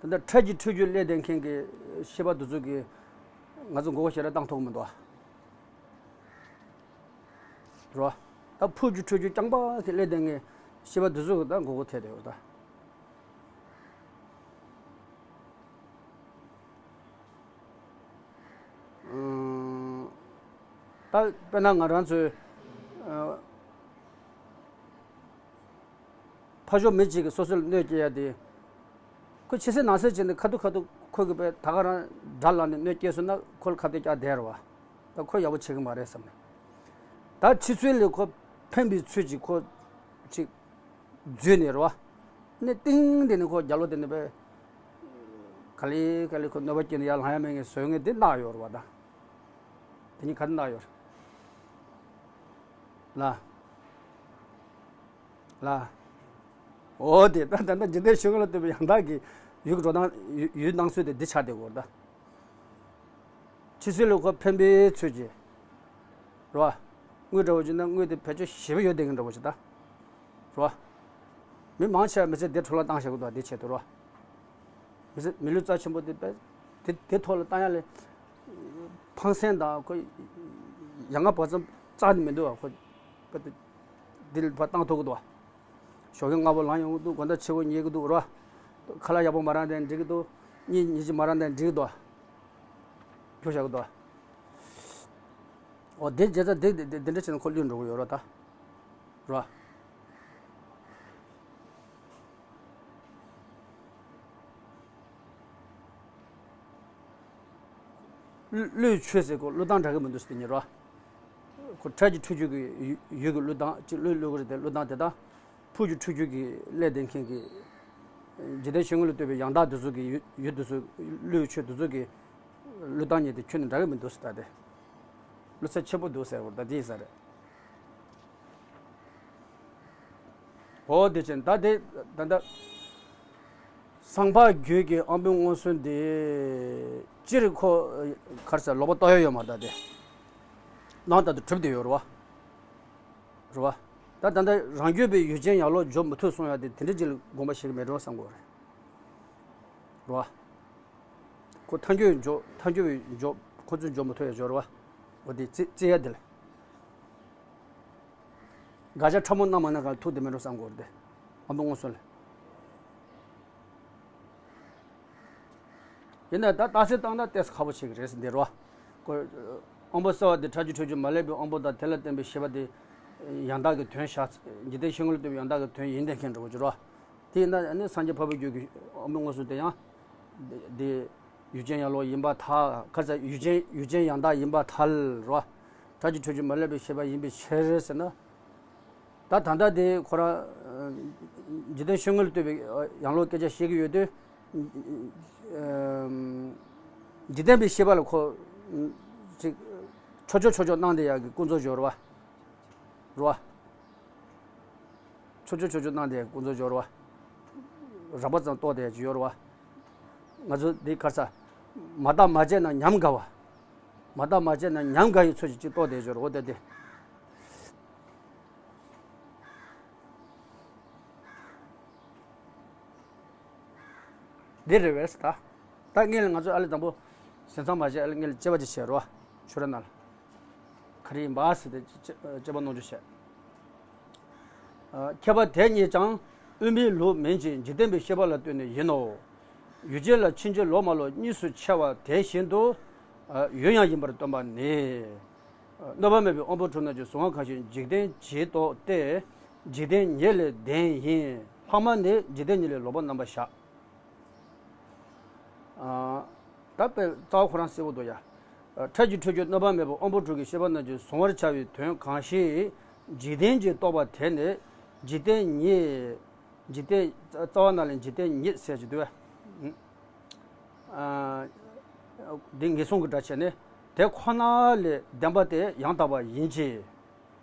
དེ་འདྲ་ཕྲད་ཀྱི་འཁྲུལ་རྒྱུ་ལས་ལྡན་མཁན་གྱི་ཤེས་པ་འདི་ཚོ་གིས་ང་ཚོ་མགོ་སྐོར་ཞེ་དྲག་བཏང་ཐུབ་ཀྱི་མི་འདུག་བ། རེད་བ། ད་ཕུགས་ཀྱི་འཁྲུལ་རྒྱུ་རྐྱང་པ་གི་ཀླད་ལྡན་ངེས་ཤེས་པ་འདི་ཚོ་གི་ད་མགོ་སྐོར་ཐེབས་བསྡད་ཡོད་ད། ད་དཔེར་ན་ང་རང་ཚོའི་ཕ་ཤོག་མི་གཅིག་གིས་སོ་སོ་ལ་གནོད་སྐྱེལ་ཡ་དེ། ཁོ་ཕྱི་གསལ་ནང་གསལ་བྱས་ནས་ཁ་ཐུག་ཁ་ཐུག་ཁོ་གིས་དཔེ་ད་ག་རང་དགྲ་ལངས་ནས་གནོད་སྐྱེལ་སོང་ན་ཁོ་ལ་ཁ་གཏད་བཅག་བསྡད་རེད་བ། ད་ཁོ་ཡག་པོ་བྱེད་ཀྱི་མ་རེད་བསམ་ནས། ད་ཕྱི་ཚུལ་ལས་ཁོ་ཕན་པའི་ཚུལ་གྱིས་ཁོ་ཅིག་འཛུལ་ནས་རེད་བ། ནས་གཏིང་དེ་ནས་ཁོ་རྒྱབ་ལོགས་དེ་ནས་དཔེ་ག་ལེ་ག་ལེ་ཁོ་གནོད་པ་སྐྱེལ་ནས་ཡར་ལངས་ཡ་མེད་ངེས་བཟོ་མཁན་དེ་གནང་ཡོད་རེད་བ་ད། དེ་གཉིས་ག་རེ་གནང་ཡོད་རེད། ལ། ལ། འོ་དེ་ད་ད་ད་འཇིག་རྟེན་ཤོད་ངོ་ལ་ལྟོས་པའི་ཡང་དག་གི་ཡུལ་གྱི་འགྲོ་སྟངས་ཡུལ་ཡུལ་སྣང་ཚུལ་དེ་འདི་ཆགས་བསྡད་ཡོད་རེད་ད། ཕྱི་ཚུལ་ལ་ཁོ་ཕན་པའི་ཚུལ་གྱིས། རེད་བ། དངུལ་འདྲ་བོ་བྱིན་ན་དངུལ་དེ་བེད་སྤྱོད་ཞེ་པོ་ཡོད་བསྡད་མཁན་འདྲ་བོ་ཞིག་ད། རེད་བ། མི་མང་ཆེ་བ་མི་ཚེ་འདི་འཕྲོ་བརླག་བཏང་བཞག་གི་འདུག་དེ་ཆེད་དུ་རེད་བ། མི་ཚེ་མི་ལུས་རྩ་ཆེན་པོ་དེ་བེད་དེ་དེ་ཐོག་ལ་བཏང་ཡ་ལས། ཕངས་སེམས་དང་ཁོ་ཡ་ང་བར་མཚམས་རྩ་ནས་མི་འདུག་བ་ཁོ། བེད་དེ་འདི་ལ་བ་བཏང་ཐུབ་ཀྱི་འདུག་བ། ཞོགས་ཀས་སྔ་པོ་ལངས་ཡོང་གི་འདུག་དགོང་དག་ཕྱི་པོ་ཉལ་གི་འདུག་ར། ཁ་ལག་ཡག་པོ་མ་རག་དེ་འགྲིག་གི་འདུག་གཉིད་ཉིན་གཅིག་མ་རག་དེ་འགྲིག་གི་འདུག་རྒྱུགས་བཞག་གི་འདུག་འོ་དེ་རྗེས་ཚ་དེ་དེ་དེ་འདྲ་བྱས་ན་ཁོ་ལུས་འགྲོ་གི་ཡོད་ར་ད། ར། བློས་བློས་ཆོས་ཟེར་ཁོ་བློས་བཏང་འདྲ་གི་མི་འདུག་ཟེར་དེ་ཉིད་ར། ཁོ་ཁྲག་གི་འཁྲུ་རྒྱུ་གི་ཡུལ་ཡུལ་གི་བློས་བཏང་ཅིག་བློས་བློས་གི་རེད་དེ་བློས་བཏང་དེ་དང་། ཕུགས་ཀྱི་འཁྲུལ་རྒྱུ་གི་ཀླད་ལྡན་མཁན་གྱི། འཇིག་རྟེན་ཤོད་ངོ་ལ་ལྟོས་པའི་ཡང་དག་དེ་ཚོ་གི་ཡུལ་ཡུལ་དེ་ཚོ་བློས་ཆོས་དེ་ཚོ་གི། བློས་བཏང་ཉིད་དེ་ཁྱོན་ནས་འདྲ་གི་མི་འདུག་ཟེར་ད་དེ། བློ་ཚད་ཆེན་པོ་འདུག་ཟེར་བར་ད་དེ་ཡིན་ས་རེད། འོ་དེ་ཅན་ད་དེ་ད་ལྟ། སང་ཕོད་རྒྱུད་ཀྱི་དབང་པོའི་མངོན་སུམ་དེ། སྤྱིར་ཁོ། གར་ས་ལོག་པ་ལྟོགས་ཡ་ཡོད་མ་རེད་ད་དེ། ནང་ལྟར་དུ་གྲུབ་བསྡད་ཡོད་རེད་བ། རེད་བ། ད་ད་ལྟ་རང་རྒྱུད་པའི་ཡུལ་ཅན་ཡར་ལོག་འཇོག་མི་ཐུབ་སོང་ཡ་དེ་དེ་འདྲ་ཅིག་ལ་དགོངས་པ་བཞེས་ཀྱི་མེད་འགྲོ་བསམ་གྱི་རེད། རེད་བ། ཁོ་ཐལ་འགྱུར་འཇོག་ཐལ་འགྱུར་བའི་འཇོག་ཁོ་ཚོས་འཇོག་མི་ཐུབ་ཡ་འཇོག་རེད་བ། འོ་དེ་རྩི་རྩི་ཡ་དེ་ལ། དགག་བྱ་ཕྲ་མོ་རྣམས་མ་ན་ག་ལ་ཐུག་བསྡད་མེད་འགྲོ་བསམ་གྱི་རེད་དེ། དབང་པོའི་མངོན་སུམ་ལ། ཡིན་ན་ད་རྟགས་གསལ་བཏང་ན་ཏོག་ཙམ་ཁག་པོ་ཆགས་ཀྱི་རེད་ཟེར་འདི་རོ། ཁོ། དབང་པོ་གསལ་བ་དེ་ཁྲག་རྒྱུད་འཁྲུལ་རྒྱུ་མ་ལུས་པའི་དབང་པོ་དང་དེ་ལ་བརྟེན་པའི་ཤེས་པ་དེ། ཡང་དག་གི་དོན་བཞག་འཇིག་རྟེན་ཤེས་ངོ་ལ་ལྟོས་པའི་ཡང་དག་གི་དོན་ཡིན་བསྡད་མཁན་འདྲ་བོ་ཅིག་རོ། དེ་ཡིན་ན་ཨ་ནི་སངས་རྒྱས་འཕགས་པའི་རྒྱུད་ཀྱི་དབང་པོའི་མངོན་སུམ་དེ་ཡང་། དེ། ཡུལ་ཅན་ཡང་ལོག་ཡིན་པར་ཐལ། ཁ་ཙ་ཡུལ་ཅན་ཡུལ་ཅན་ཡང་དག་ཡིན་པར་ཐལ་རོ། ཁྲག་རྒྱུད་འཁྲུལ་རྒྱུ་མ་ལུས་པའི་ཤེས་པ་ཡིན་པའི་ཕྱིར་ཟེར་ན། ད་ད་ལྟ་དེ་ཁོ་རང་། འཇིག་རྟེན་ཤེས་ངོ་ལ་ལྟོས་པའི་ཡང་ལོག་སྐད་ཆ་བཤད་ཀྱི་ཡོད་དུས། འཇིག་རྟེན་པའི་ཤེས་པ་ལ་ཁོ། ཅིག་ཆོག་ཆོག་ཆོག་ཆོག་གནང་བསྡད་ཡག་གི་ཀུན་རྫོབ་སྦྱོར་བ། རོ། ཆོག་ཆོག་ཆོག་ཆོག་གནང་བསྡད་ཡག་གི་ཀུན་རྫོབ་སྦྱོར་བ། རགས་པ་ཙམ་རྟོགས་བསྡད་ཡག་ཅིག་ཡོད་རེད་བ། ང་ཚོ་འདི་གར་ས། མ་བརྟགས་མ་དཔྱད་ན་ཉམས་དགའ་བ། མ་བརྟགས་མ་དཔྱད་ན་ཉམས་དགའ་ཡི་ཚུལ་གྱིས་ཅིག་རྟོགས་བསྡད་ཡག་ཅིག་ཡོད་རེད་བ་དེ་དེ། འདི་རེད་བས་ད། ད་སྔོན་ལ་ང་ཚོ་ཨ་ལེ་དང་པོ། ཟིན་ཚང་མ་བྱས་ཨ་ལེ་སྔོན་ལ་དཔྱད་པ་ཅིག་བྱས་རོ། ཆོས་ར་ན་ལ། ག་རེ་ཡིན་པ་ཟེར་ཏེ་དཔྱད་དཔྱད་པ་གནང་རྒྱུ་བྱས། ཁྱད་པར་དེ་ཉིད་ཀྱང་དབུ་མའི་ལུགས་མིན་གྱི་འཇིག་རྟེན་པའི་ཤེས་པ་ལ་ལྟོས་ནས་ཡིན་ནོ། ཡུལ་ཅན་ལ་ཕྱིན་ཅི་ལོག་མ་ལོག་གཉིས་སུ་ཕྱེ་བ་དེ་བཞིན་དུ། ཡུལ་ཡང་ཡིན་པར་སྟོན་པ་ནི། གནོད་པ་མེད་པའི་དབང་པོ་དྲུག་རྣམས་ཀྱི་གཟུང་བ་གང་ཞིག་འཇིག་རྟེན་གྱིས་རྟོགས་ཏེ། འཇིག་རྟེན་ཉིད་ལས་བདེན་ཡིན། ལྷག་མ་ནི་འཇིག་རྟེན་ཉིད་ལས་ལོག་པར་རྣམ་པར་བཞག་ད་དཔེ་རྩ་བ་ཁོ་རང་གསལ་པོ་འདུག་ཡ། ཁྲག་རྒྱུད་འཁྲུལ་རྒྱུ་གནོད་པ་མེད་པའི་དབང་པོ་དྲུག་གི་ཤེས་པ་རྣམས་ཀྱིས་གཟུང་བར་བྱ་བའི་དོན་གང་ཞིག་འཇིག་རྟེན་གྱིས་རྟོགས་པ་དེ་ནི་འཇིག་རྟེན་ཉིད། འཇིག་རྟེན་རྩ་བ་ན་ལས་འཇིག་རྟེན་ཉིད་ཟེར་གྱི་འདུག་བས། འདི་ངེས་བཟུང་གི་སྒྲ་བྱས་ནས་དེ་ཁོ་ན་ལས་བདེན་པ་དེ་ཡང་དག་པ་ཡིན་གྱི།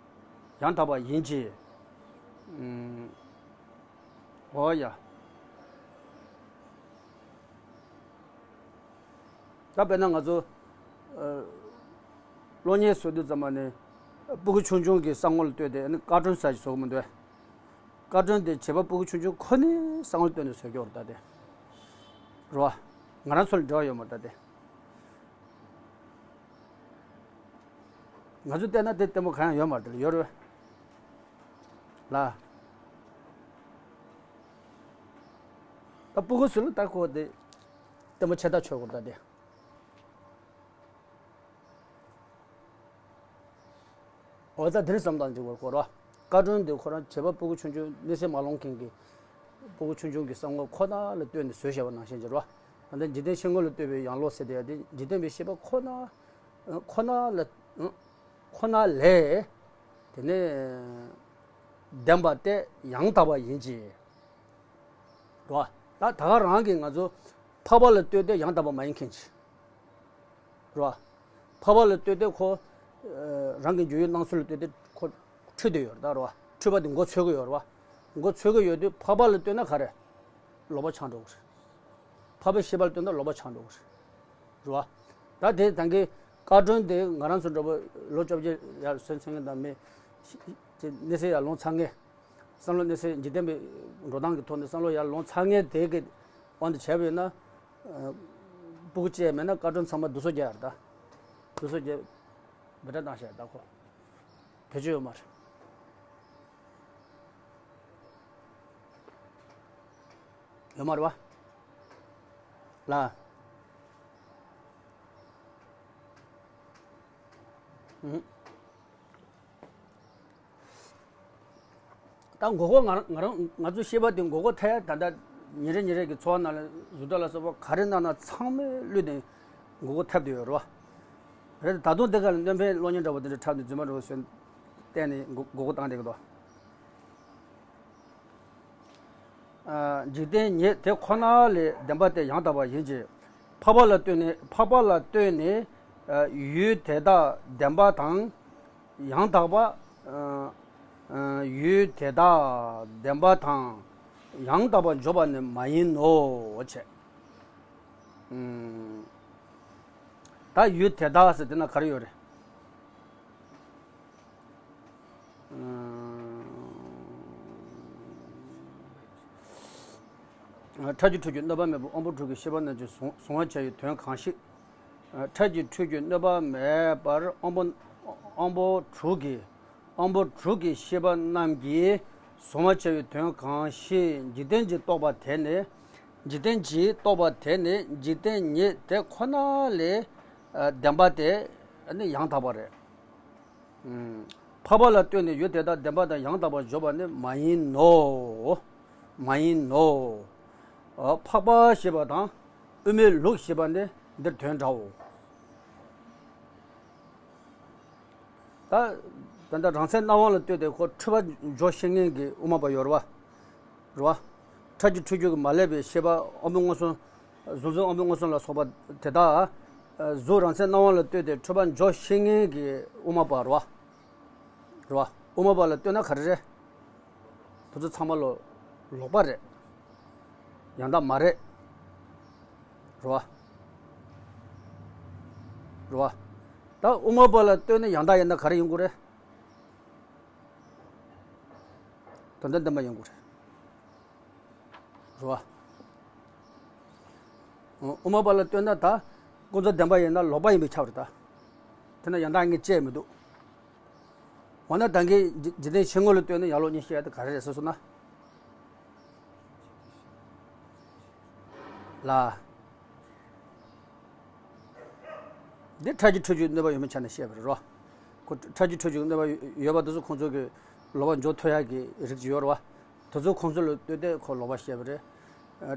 ཡང་དག་པ་ཡིན་གྱི། འོ་ཡ། ད་དཔེར་ན་ང་ཚོ། གློག་བརྙན་བཟོ་དུས་ཙམ་པ་ནས། སྤུ་གུ་ཆུང་ཆུང་གི་ས་ངོ་ལ་ལྟོས་ཏེ་ནི་ཀར་ཊུན་ས་ཞིག་བཟོ་གི་མི་འདུག་ཀར་ཊུན་དེ་བྱེད་པ་སྤུ་གུ་ཆུང་ཆུང་ཁོ་ནའི་ས་ངོ་ལ་ལྟོས་ནས་བཟོ་གི་ཡོད་རེད་ད་དེ། རེད་བ། ང་རང་ཚོ་ལ་འབྲེལ་བ་ཡོད་མ་རེད་ད་དེ། ང་ཚོས་བལྟས་ན་དེ་ལྟད་མོ་གང་ཡང་ཡོད་མ་རེད་དེ་ལ་ཡོད་རེད། ལ། ད་སྤུ་གུ་ཚོ་ལ་ད་ཁོ་དེ་ལྟད་མོ་ཆེ་ད་ཆོག་གོ་ད་དེ། འོ་ད་དེ་རིང་བསམ་སྟངས་འགྲིག་པར་གོ་རོ། སྐར་སྒྲོན་དེ་ཁོ་རང་བྱེད་པ་སྤུ་གུ་ཆུང་ཆུང་གནས་ཚད་མ་ལོངས་མཁན་གྱི་སྤུ་གུ་ཆུང་ཆུང་གི་བསམ་ངོ་ཁོ་ན་ལ་ལྟོས་ནས་བཟོས་བཞག་པ་ནང་བཞིན་གྱི་རོ། ད་ལྟ་འཇིག་རྟེན་ཤེས་ངོ་ལ་ལྟོས་པའི་ཡང་ལོག་ཟེར་དེ་ཡང་དེ་འཇིག་རྟེན་པའི་ཤེས་པ་ཁོ་ན། ཁོ་ན་ལ། ཁོ་ན་ལས། དེ་ནས་བདེན་པ་སྟེ་ཡང་དག་པ་ཡིན་གྱི། རོ། ད་ད་ག་རང་གིས་ང་ཚོ་འཕགས་པ་ལ་ལྟོས་ཏེ་ཡང་དག་པ་མ་ཡིན་མཁན་གྱི། རོ། འཕགས་པ་ལ་ལྟོས་ཏེ་ཁོ། རང་གི་འཇུག་ཡུལ་སྣང་ཚུལ་ལ་ལྟོས་ཏེ་ཁོ་འཁྲུལ་བསྡད་ཡོད་རེད་ད་རོ། འཁྲུལ་པ་དེ་མགོ་ཚོས་ཀྱི་ཡོད་རེད་བ། མགོ་ཚོས་ཀྱི་ཡོད་དུས་འཕགས་པ་ལ་ལྟོས་ན་ག་རེ། ལོག་པ་ཆགས་འགྲོ་གི་རེད། འཕགས་པའི་ཤེས་པ་ལ་ལྟོས་ན་ལོག་པ་ཆགས་འགྲོ་གི་རེད། རེད་བ། ད་དེ་ད་གིན་སྐར་སྒྲོན་དེ་ང་རང་ཚོ་འདྲ་པོ་ལོ་བཅོ་བརྒྱད་ཡར་སོན་ཚར་མཁན་དང་མི་གནས་ཚད་ཡར་ལོངས་ཚར་མཁན། བསམ་བློ་གནས་ཚད་འཇིག་རྟེན་པའི་འགྲོ་སྟངས་ཀྱི་ཐོག་ནས་བསམ་བློ་ཡར་ལོངས་ཚར་མཁན་དེ་གི་དབང་དུ་བྱས་པ་ཡིན་ན། སྤུ་གུ་བཅས་མེད་ན་སྐར་སྒྲོན་ཚང་མ་བསྡུ་གསོག་རྒྱག་ཡ་རེད་ད། བསྡུ་གསོག་རྒྱག་བེད་སྒྲ་བཏང་བཞག་ཡ་ད་ཁོ། བེད་སྤྱོད་ཡོད་མ་རེད། ཡོད་མ་རེད་བ། ལ། ཨུ། ད་མགོ་སྐོར་ང་རང་ང་རང་ང་ཚོའི་ཤེས་པ་དེ་མགོ་སྐོར་ཐེབས་ཡ་ད་ལྟ་ཉིན་རེ་ཉིན་རེ་གི་འཚོ་བ་ནང་ལ་གཟུགས་སྒྲ་ལ་སོགས་པ་ག་རེ་གནང་ན་ཚང་མའི་བློ་དེ་མགོ་སྐོར་ཐེབས་བསྡད་ཡོད་རེད་བ། རེད་ད་དུང་འདི་ག་ལ་སྣོད་ཕན་གློག་བརྙན་འདྲ་པོ་དེ་འདྲ་འཁྲབ་ནས་རྫུན་མ་འདྲ་པོ་བཟོས་བསྟན་ནས་མགོ་མགོ་སྐོར་བཏང་བསྡད་ཀྱི་འདུག་འཇིག་རྟེན་ཉིད་དེ་ཁོ་ན་ལས་བདེན་པ་སྟེ་ཡང་དག་པ་ཡིན་གྱི། འཕགས་པ་ལ་ལྟོས་ནས་འཕགས་པ་ལ་ལྟོས་ནས་ཡུལ་དེ་དག་བདེན་པ་དང་། ཡང་དག་པ། ཡུལ་དེ་དག་བདེན་པ་དང་ཡང་དག་པར་འཇོག་པ་ནི་མ་ཡིན་ནོ་བྱས། ད་ཡུལ་དེ་དག་ཟེར་དེ་ན་ག་རེ་ཡོད་རེད། ཕྲ་རྒྱས་འཁྲུལ་རྒྱུ་གནོད་པ་མེད་པར་དབང་པོ་དྲུག་གི་ཤེས་པ་རྣམས་ཀྱིས་གཟུང་གཟུང་བར་བྱ་བའི་དོན་གང་ཞིག་ཕྲ་རྒྱས་འཁྲུལ་རྒྱུ་གནོད་པ་མེད་པར་དབང་པོ་དབང་པོ་དྲུག་གི་དབང་པོ་དྲུག་གི་ཤེས་པ་རྣམས་ཀྱིས་གཟུང་བར་བྱ་བའི་དོན་གང་ཞིག་འཇིག་རྟེན་གྱི་རྟོག་པ་དེ་ནི། འཇིག་རྟེན་གྱི་རྟོག་པ་དེ་ནི་འཇིག་རྟེན་ཉིད་དེ་ཁོ་ན་ལས་བདེན་པ་སྟེ་ཡང་དག་པ་རེད། འཕགས་པ་ལ་ལྟོས་ནས་ཡུལ་དེ་དག་བདེན་པ་དང་ཡང་དག་པར་འཇོག་པ་ནི་མ་ཡིན་ནོ། མ་ཡིན་ནོ། འཕགས་པ་ཞེས་པ་དང་དབུ་མའི་ལུགས་ཞེས་པ་ནི་འདིར་དོན་འདྲའོ། ད་ད་ལྟ་རང་མཚན་རྣམ་དབང་ལ་ལྟོས་ཏེ་ཁོ་འཁྲུལ་པ་འཇོག་ཤེས་མཁན་གྱི་དབུ་མ་པ་ཡོད་རེད་བ། རེད་བ། ཕྲ་རྒྱས་འཁྲུལ་རྒྱུ་གིས་མ་བསླད་པའི་ཤེས་པ་དབང་པོའི་མངོན་སུམ། གཟུགས་འཛིན་དབང་པོའི་མངོན་སུམ་ལ་སོགས་པ་དེ་དག་གཟུགས་རང་མཚན་རྣམ་དབང་ལ་ལྟོས་ཏེ་འཁྲུལ་པ་འཇོག་ཤེས་མཁན་གྱི་དབུ་མ་པ་རེད་བ། རེད་བ། དབུ་མ་པ་ལ་ལྟོས་ན་ག་རེ་རེད། དེ་ཚོ་ཚང་མ་ལོ་ལོག་པ་རེད། ཡང་དག་མ་རེད། རེད་བ། རེད་བ། ད་དབུ་མ་པ་ལ་ལྟོས་ན་ཡང་དག་ཡིན་ན་ག་རེ་ཡིན་དགོས་རེད། དོན་དམ་བདེན་པ་ཡིན་དགོས་རེད། རེད་བ། དབུ་མ་པ་ལ་ལྟོས་ན་ད་ཀུན་རྫོབ་བདེན་པ་ཡིན་ན་ལོག་པ་ཡིན་པས་ཁྱབ་རེད་ད། དེ་ན་ཡང་དག་ངས་བཅད་མི་འདུག་འོ་ན་ད་གིན་འཇིག་རྟེན་ཤེས་ངོ་ལ་ལྟོས་ནས་ཡང་ལོག་གཉིས་བཤད་ཡ་དེ་ག་རེ་རེད་ཟེར་སོང་ན། ལ། འདི་ཕྲ་རྒྱས་འཁྲུལ་རྒྱུའི་གནོད་པ་ཡོད་མེད་ཆ་ནས་བཤད་པ་རེད་རོ། ཁོ་ཕྲ་རྒྱས་འཁྲུལ་རྒྱུའི་གནོད་པ་ཡོད་པ་དེ་ཚོ་ཁོང་ཚོ་གི་ལོག་པ་འཇོག་ཐུབ་ཡ་གི་རིགས་ཅིག་ཡོད་རེད་བ། དེ་ཚོ་ཁོང་ཚོ་ལ་ལྟོས་ཏེ་ཁོ་ལོག་པ་བཤད་པ་རེད།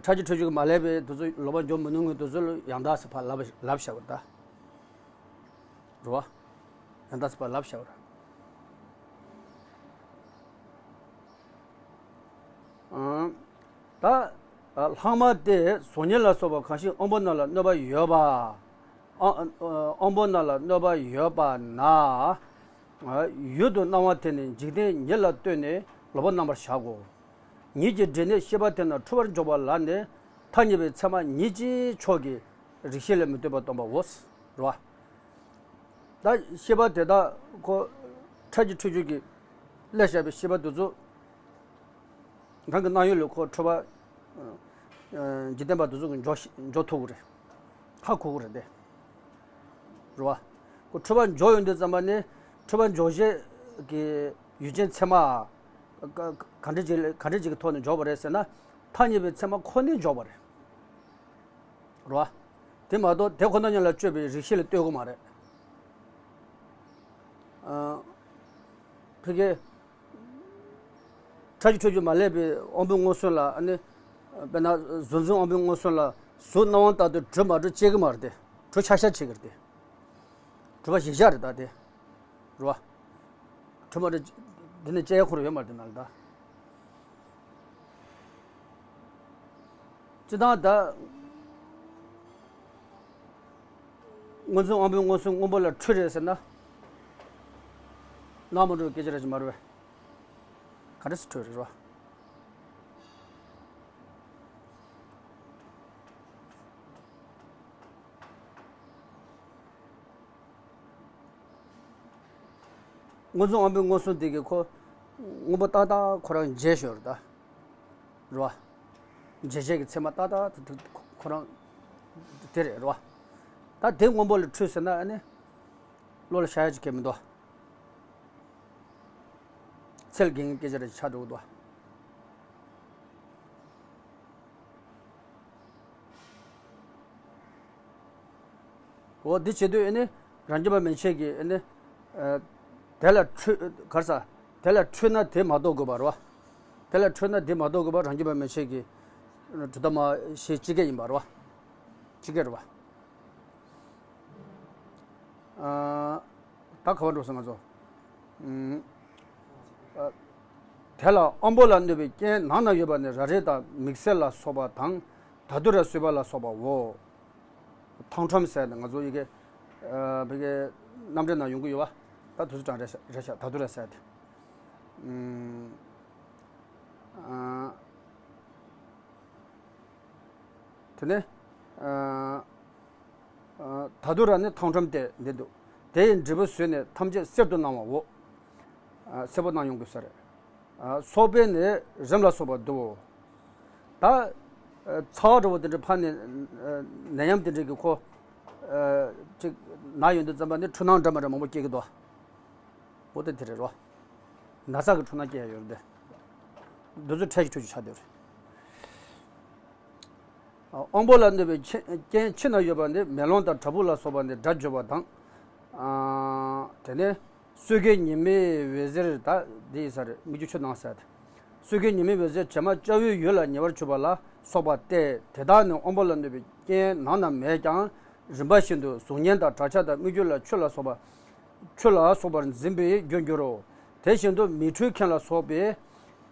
ཕྲ་རྒྱས་འཁྲུལ་རྒྱུ་གི་མ་བསླད་པའི་དེ་ཚོ་ལོག་པ་འཇོག་མི་ནུས་ངོས་དེ་ཚོ་ལ་ཡང་དག་ཟེར་ཕར་ལབ་ལབ་བཞག་པ་རེད་ད། རེད་བ། ཡང་དག་ཟེར་ཕར་ལབ་བཞག་པ་རེད། ད་ལྷག་མ་སྟེ་གཟུགས་བརྙན་ལ་སོགས་པ་གང་ཞིག་དབང་པོ་རྣམས་ལ་གནོད་པ་ཡོད་པ། དབང་པོ་རྣམས་ལ་གནོད་པ་ཡོད་པ་ན། ཡུལ་དུ་སྣང་བ་དེ་ནི་འཇིག་རྟེན་ཉིད་ལ་ལྟོས་ནས་ལོག་པར་རྣམ་པར་བཞག་གོ། ཉིད་ཀྱི་སྒྲས་ནི་ཤེས་པ་དེ་རྣམས་འཁྲུལ་པར་འཇོག་པ་ལ་ནི་ཐ་སྙད་པའི་ཚད་མ་ཉིད་ཀྱི་ཕྱོགས་ཀྱི་རིགས་ཤེས་ལས་མི་ལྡོག་པར་སྟོན་པའོ། རེད་བ། ད་ཤེས་པ་དེ་དག་ཁོ་ཕྲ་རྒྱས་འཁྲུལ་རྒྱུ་གི་སླད་བཞག་པའི་ཤེས་པ་དེ་ཚོ་རང་གི་སྣང་ཡུལ་ལས་ཁོ་འཁྲུལ་པ། འཇིག་རྟེན་པ་དེ་ཚོ་གི་འཇོག་འཇོག་ཐུབ་ཀྱི་རེད། ཧ་གོ་གི་རེད་དེ། རེད་བ། ཁོ་འཁྲུལ་པ་འཇོག་ཡོང་དུས་ཙམ་པ་ནི་འཁྲུལ་པ་འཇོག་བྱེད་ཀྱི་ཡུལ་ཅན་ཚད་མ། ག་ག་འདྲ་ཅིག་ག་འདྲ་ཅིག་གི་ཐོག་ནས་འཇོག་པ་རེད་ཟེར་ན། ཐ་སྙད་པའི་ཚད་མ་ཁོ་ནས་འཇོག་པ་རེད། རེད་བ། དེ་མ་གཏོགས་དེ་ཁོ་ན་ཉིད་ལ་དཔྱོད་པའི་རིགས་ཤེས་ལ་ལྟོས་དགོས་མ་རེད། ཨ། ཕ་གི། ཕྲ་རྒྱས་འཁྲུལ་རྒྱུ་མ་ལས་པའི་དབང་པོའི་མངོན་སུམ་ལ་ཨ་ནི། དཔེར་ན་གཟུགས་འཛིན་དབང་པོའི་མངོན་སུམ་ལ་གཟུགས་སྣང་བ་ལྟར་དུ་གྲུབ་མ་གྲུབ་དཔྱད་ཀྱི་མ་རེད་དེ། གྲུབ་ཆགས་ཤ་བྱེད་ཀྱི་རེད་དེ། གྲུབ་པ་གཞལ་བྱ་རེད་ད་དེ། རེད་བ། གྲུབ་མ་རེད། འདི་ནི་དཔྱད་ཡ་ཁོ་རང་ཡོད་མ་རེད་དེ་ནང་ལ་ད། སྤྱིར་བཏང་ད། མངོན་སུམ་དབང་པོའི་མངོན་སུམ་སྔོན་པོ་ལ་འཁྲུལ་རེད་ཟེར་ན། སྣང་མ་འགྲོ་བའི་སྐད་ཆ་རེད་ཅིག་མ་རེད་པས། ག་འདྲ་སེ་འཁྲུལ་རེད་རོ། མངོན་སུམ་དབང་པོའི་མངོན་སུམ་དེ་གིས་ཁོ། སྔོན་པོ་ཏག་ཏག་ཁོ་རང་འཇལ་ཤོར་རེད་ད། རེད་བ། འཇལ་བྱེད་ཀྱི་ཚད་མ་ཏག་ཏག་དེ་དེ་ཁོ་རང་། དེ་རེད་རེད་བ། ད་དེ་སྔོན་པོ་ལ་འཁྲུལ་ཟེར་ན་ཨ་ནི། བློ་ལ་ཤར་ཡ་ཅིག་གང་ཡང་མི་འདུག་ཚད་ལ་འགེངས་སྐད་ཆ་རེ་ཆགས་འགྲོ་གི་འདུག་འོ་འདི་བྱེད་དུས་ཨ་ནི་རང་རྒྱུད་པ་མན་ཆད་ཀྱིས་ཨ་ནི། ཨ། དེ་ལ་འཁྲུལ་ག་རེ་ཟ། དེ་ལ་འཁྲུལ་ན་དེ་མ་རྟོགས་དགོས་པ་རེད་བ། དེ་ལ་འཁྲུལ་ན་དེ་མ་རྟོགས་དགོས་པ་རང་རྒྱུད་པ་མན་ཆད་ཀྱིས། གྲུབ་མཐའ་མ་ཞེས་སྤྱི་སྐད་ཡིན་པ་རེད་བ། སྤྱི་སྐད་རེད་བ། ཨ། ད་ག་པར་འགྲོ་སོང་ང་ཚོ། ཨུམ། ཨ། དེ་ལ་དབང་པོ་ལ་གནོད་པའི་རྐྱེན་ནང་ན་ཡོད་པ་ནི་ར་རི་དང་མིག་སེར་ལ་སོགས་པ་དང་། ད་དུ་ར་གསུས་པ་ལ་སོགས་པའོ། ཐང་ཁྲོམ་ཟེར་ནས་ང་ཚོ་ཡི་གེ། ཨ། བི་གེ་གནམ་གྲུ་ནང་ཡོང་གི་ཡོད་བ། ད་དུ་སུ་གྲངས་རེད་ཤག་རེད་ཤག་ད་དུ་ར་ཟེར་དེ། ཨུམ། ཨ། དེ་ནས། ཨ། ཨ། ད་དུ་ར་ནི་ཐང་ཁྲོམ་སྟེ་འདི་འདུག་དེ་ཡི་འབྲས་བུ་ཟོས་ནས་ཐམས་ཅད་གསེར་དུ་སྣང་བའོ། ཨ། གསལ་པོ་སྣང་ཡོང་གི་ས་རེད། ཨ། སོགས་པས་ནི་རིམས་ལ་སོགས་པ་བསྡུའོ། ད། ཨ། ཚ་བ་འདྲ་བོ་དེ་འདྲ་ཕར་ནས། ཨ། ནད་ཡམས་དེ་འདྲ་གི་ཁོ། ཨ། ཅིག་ན་ཡོང་དུས་ཙམ་པ་ནི་འཁྲུལ་སྣང་འདྲ་མི་འདྲ་མང་པོ་སྐྱེ་གི་འདུག་འོ་དེ་དེ་རེད་རོ། ན་ཚ་གི་འཁྲུལ་སྣང་སྐྱེ་ཡ་ཡོད་རེད་དེ། འདི་ཚོ་ཕྲད་ཀྱི་འཁྲུལ་རྒྱུ་ཆགས་བསྡད་རེད། དབང་པོ་ལ་གནོད་པའི་རྐྱེན་ཕྱི་ན་ཡོད་པ་ནི་མེ་ལོང་དང་བྲག་ཕུག་ལ་སོགས་པ་ནི་སྒྲ་བརྗོད་པ་དང་། ཨ། དེ་ནས་སོས་ཀའི་ཉི་མའི་འོད་ཟེར་ད་འདི་ཡིན་ས་རེད། སྨིག་རྒྱུ་ཆུ་ནང་ཟེར་ཏེ། སོས་ཀའི་ཉི་མའི་འོད་ཟེར་བྱེ་མ་སྐྱ་བོའི་འོད་ལ་ཉེ་བར་གྱུར་པ་ལ་སོགས་པ་སྟེ། དེ་དག་ནི་དབང་པོ་ལ་གནོད་པའི་རྐྱེན་ནང་ན་མེད་ཀྱང་། རིམ་པ་བཞིན་དུ་གཟུགས་བརྙན་དང་བྲག་ཆ་དང་སྨིག་རྒྱུ་ལ་ཆུ་ལ་སོགས་པ། ཆུ་ལ་སོགས་པར་འཛིན་པའི་རྒྱུར་འགྱུར་རོ། དེ་བཞིན་དུ་མིག་འཕྲུལ་མཁན་ལ་སོགས་པའི།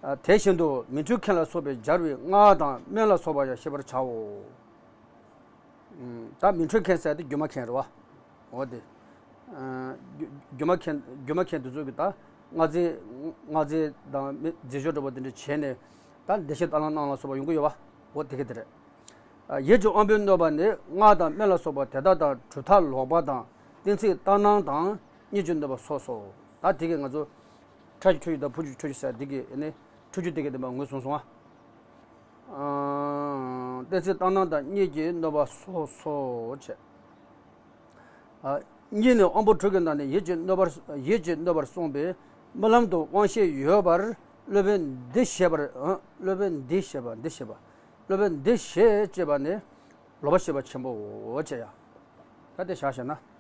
ཨ། དེ་བཞིན་དུ་མིག་འཕྲུལ་མཁན་ལ་སོགས་པའི་སྦྱར་བའི་སྔགས་དང་སྨན་ལ་སོགས་པ་ཡང་ཤེས་པར་བྱའོ། ཨུམ། ད་མིག་འཕྲུལ་མཁན་ཟེར་དེ་སྒྱུ་མ་མཁན་རེད་བ། འོ་དེ། ཨ། སྒྱུ་སྒྱུ་མ་མཁན་སྒྱུ་མ་མཁན་དེ་ཚོ་གིས་ད་སྔགས་རྫས་སྔགས་རྫས་དང་མི་རྫས་སྦྱོར་འདྲ་བོ་དེ་འདྲ་བྱས་ནས་ད་བདེ་གཤེགས་རྟ་གླང་སྣང་ལ་སོགས་པ་ཡོང་གི་ཡོད་བ། འོ་དེ་ག་དེ་རེད། ཡིད་ཀྱི་དབང་པོས་གནོད་པ་ནི་སྔགས་དང་སྨན་ལ་སོགས་པ་དེ་དག་དང་གྲུབ་མཐའ་ལོག་པ་དང་གཏན་ཚིགས་ལྟར་སྣང་དང་གཉིད་ཀྱིས་གནོད་པ་སོགས་སོ། ད་དེ་གིས་ང་ཚོ་ཕྲ་རྒྱས་འཁྲུལ་རྒྱུ་དང་ཕུང་རྒྱུ་འཁྲུལ་རྒྱུ་ཟེར་དེ་གིས་ནི་འཁྲུལ་རྒྱུ་དེ་གིས་བདེན་པ་ངོས་བཟུང་སོང་ང་། ཨ། གཏན་ཚིགས་ལྟར་སྣང་དང་གཉིད་ཀྱིས་གནོད་པ་སོགས་སོ་བྱས། ཨ། གཉིད་ནི་དབང་པོ་དྲུག་གི་ནང་ནས་ཡིད་ཀྱིས་གནོད་པར་ཡིད་ཀྱིས་གནོད་པར་གསུངས་པས་རྨི་ལམ་དུ་དབང་ཤེས་ཡོད་པར་སློབ་དཔོན་འདི་ཞེས་པར། ཨ། སློབ་དཔོན་འདི་ཞེས་པ་འདི་ཞེས་པ། སློབ་དཔོན་འདི་ཞེས་ཅེས་པ་ནི་ལོག་པར་ཤེས་པ་ཆེན་པོའོ་ཅེས་ཡ། ད་དེ་བཞག་བྱས་ན།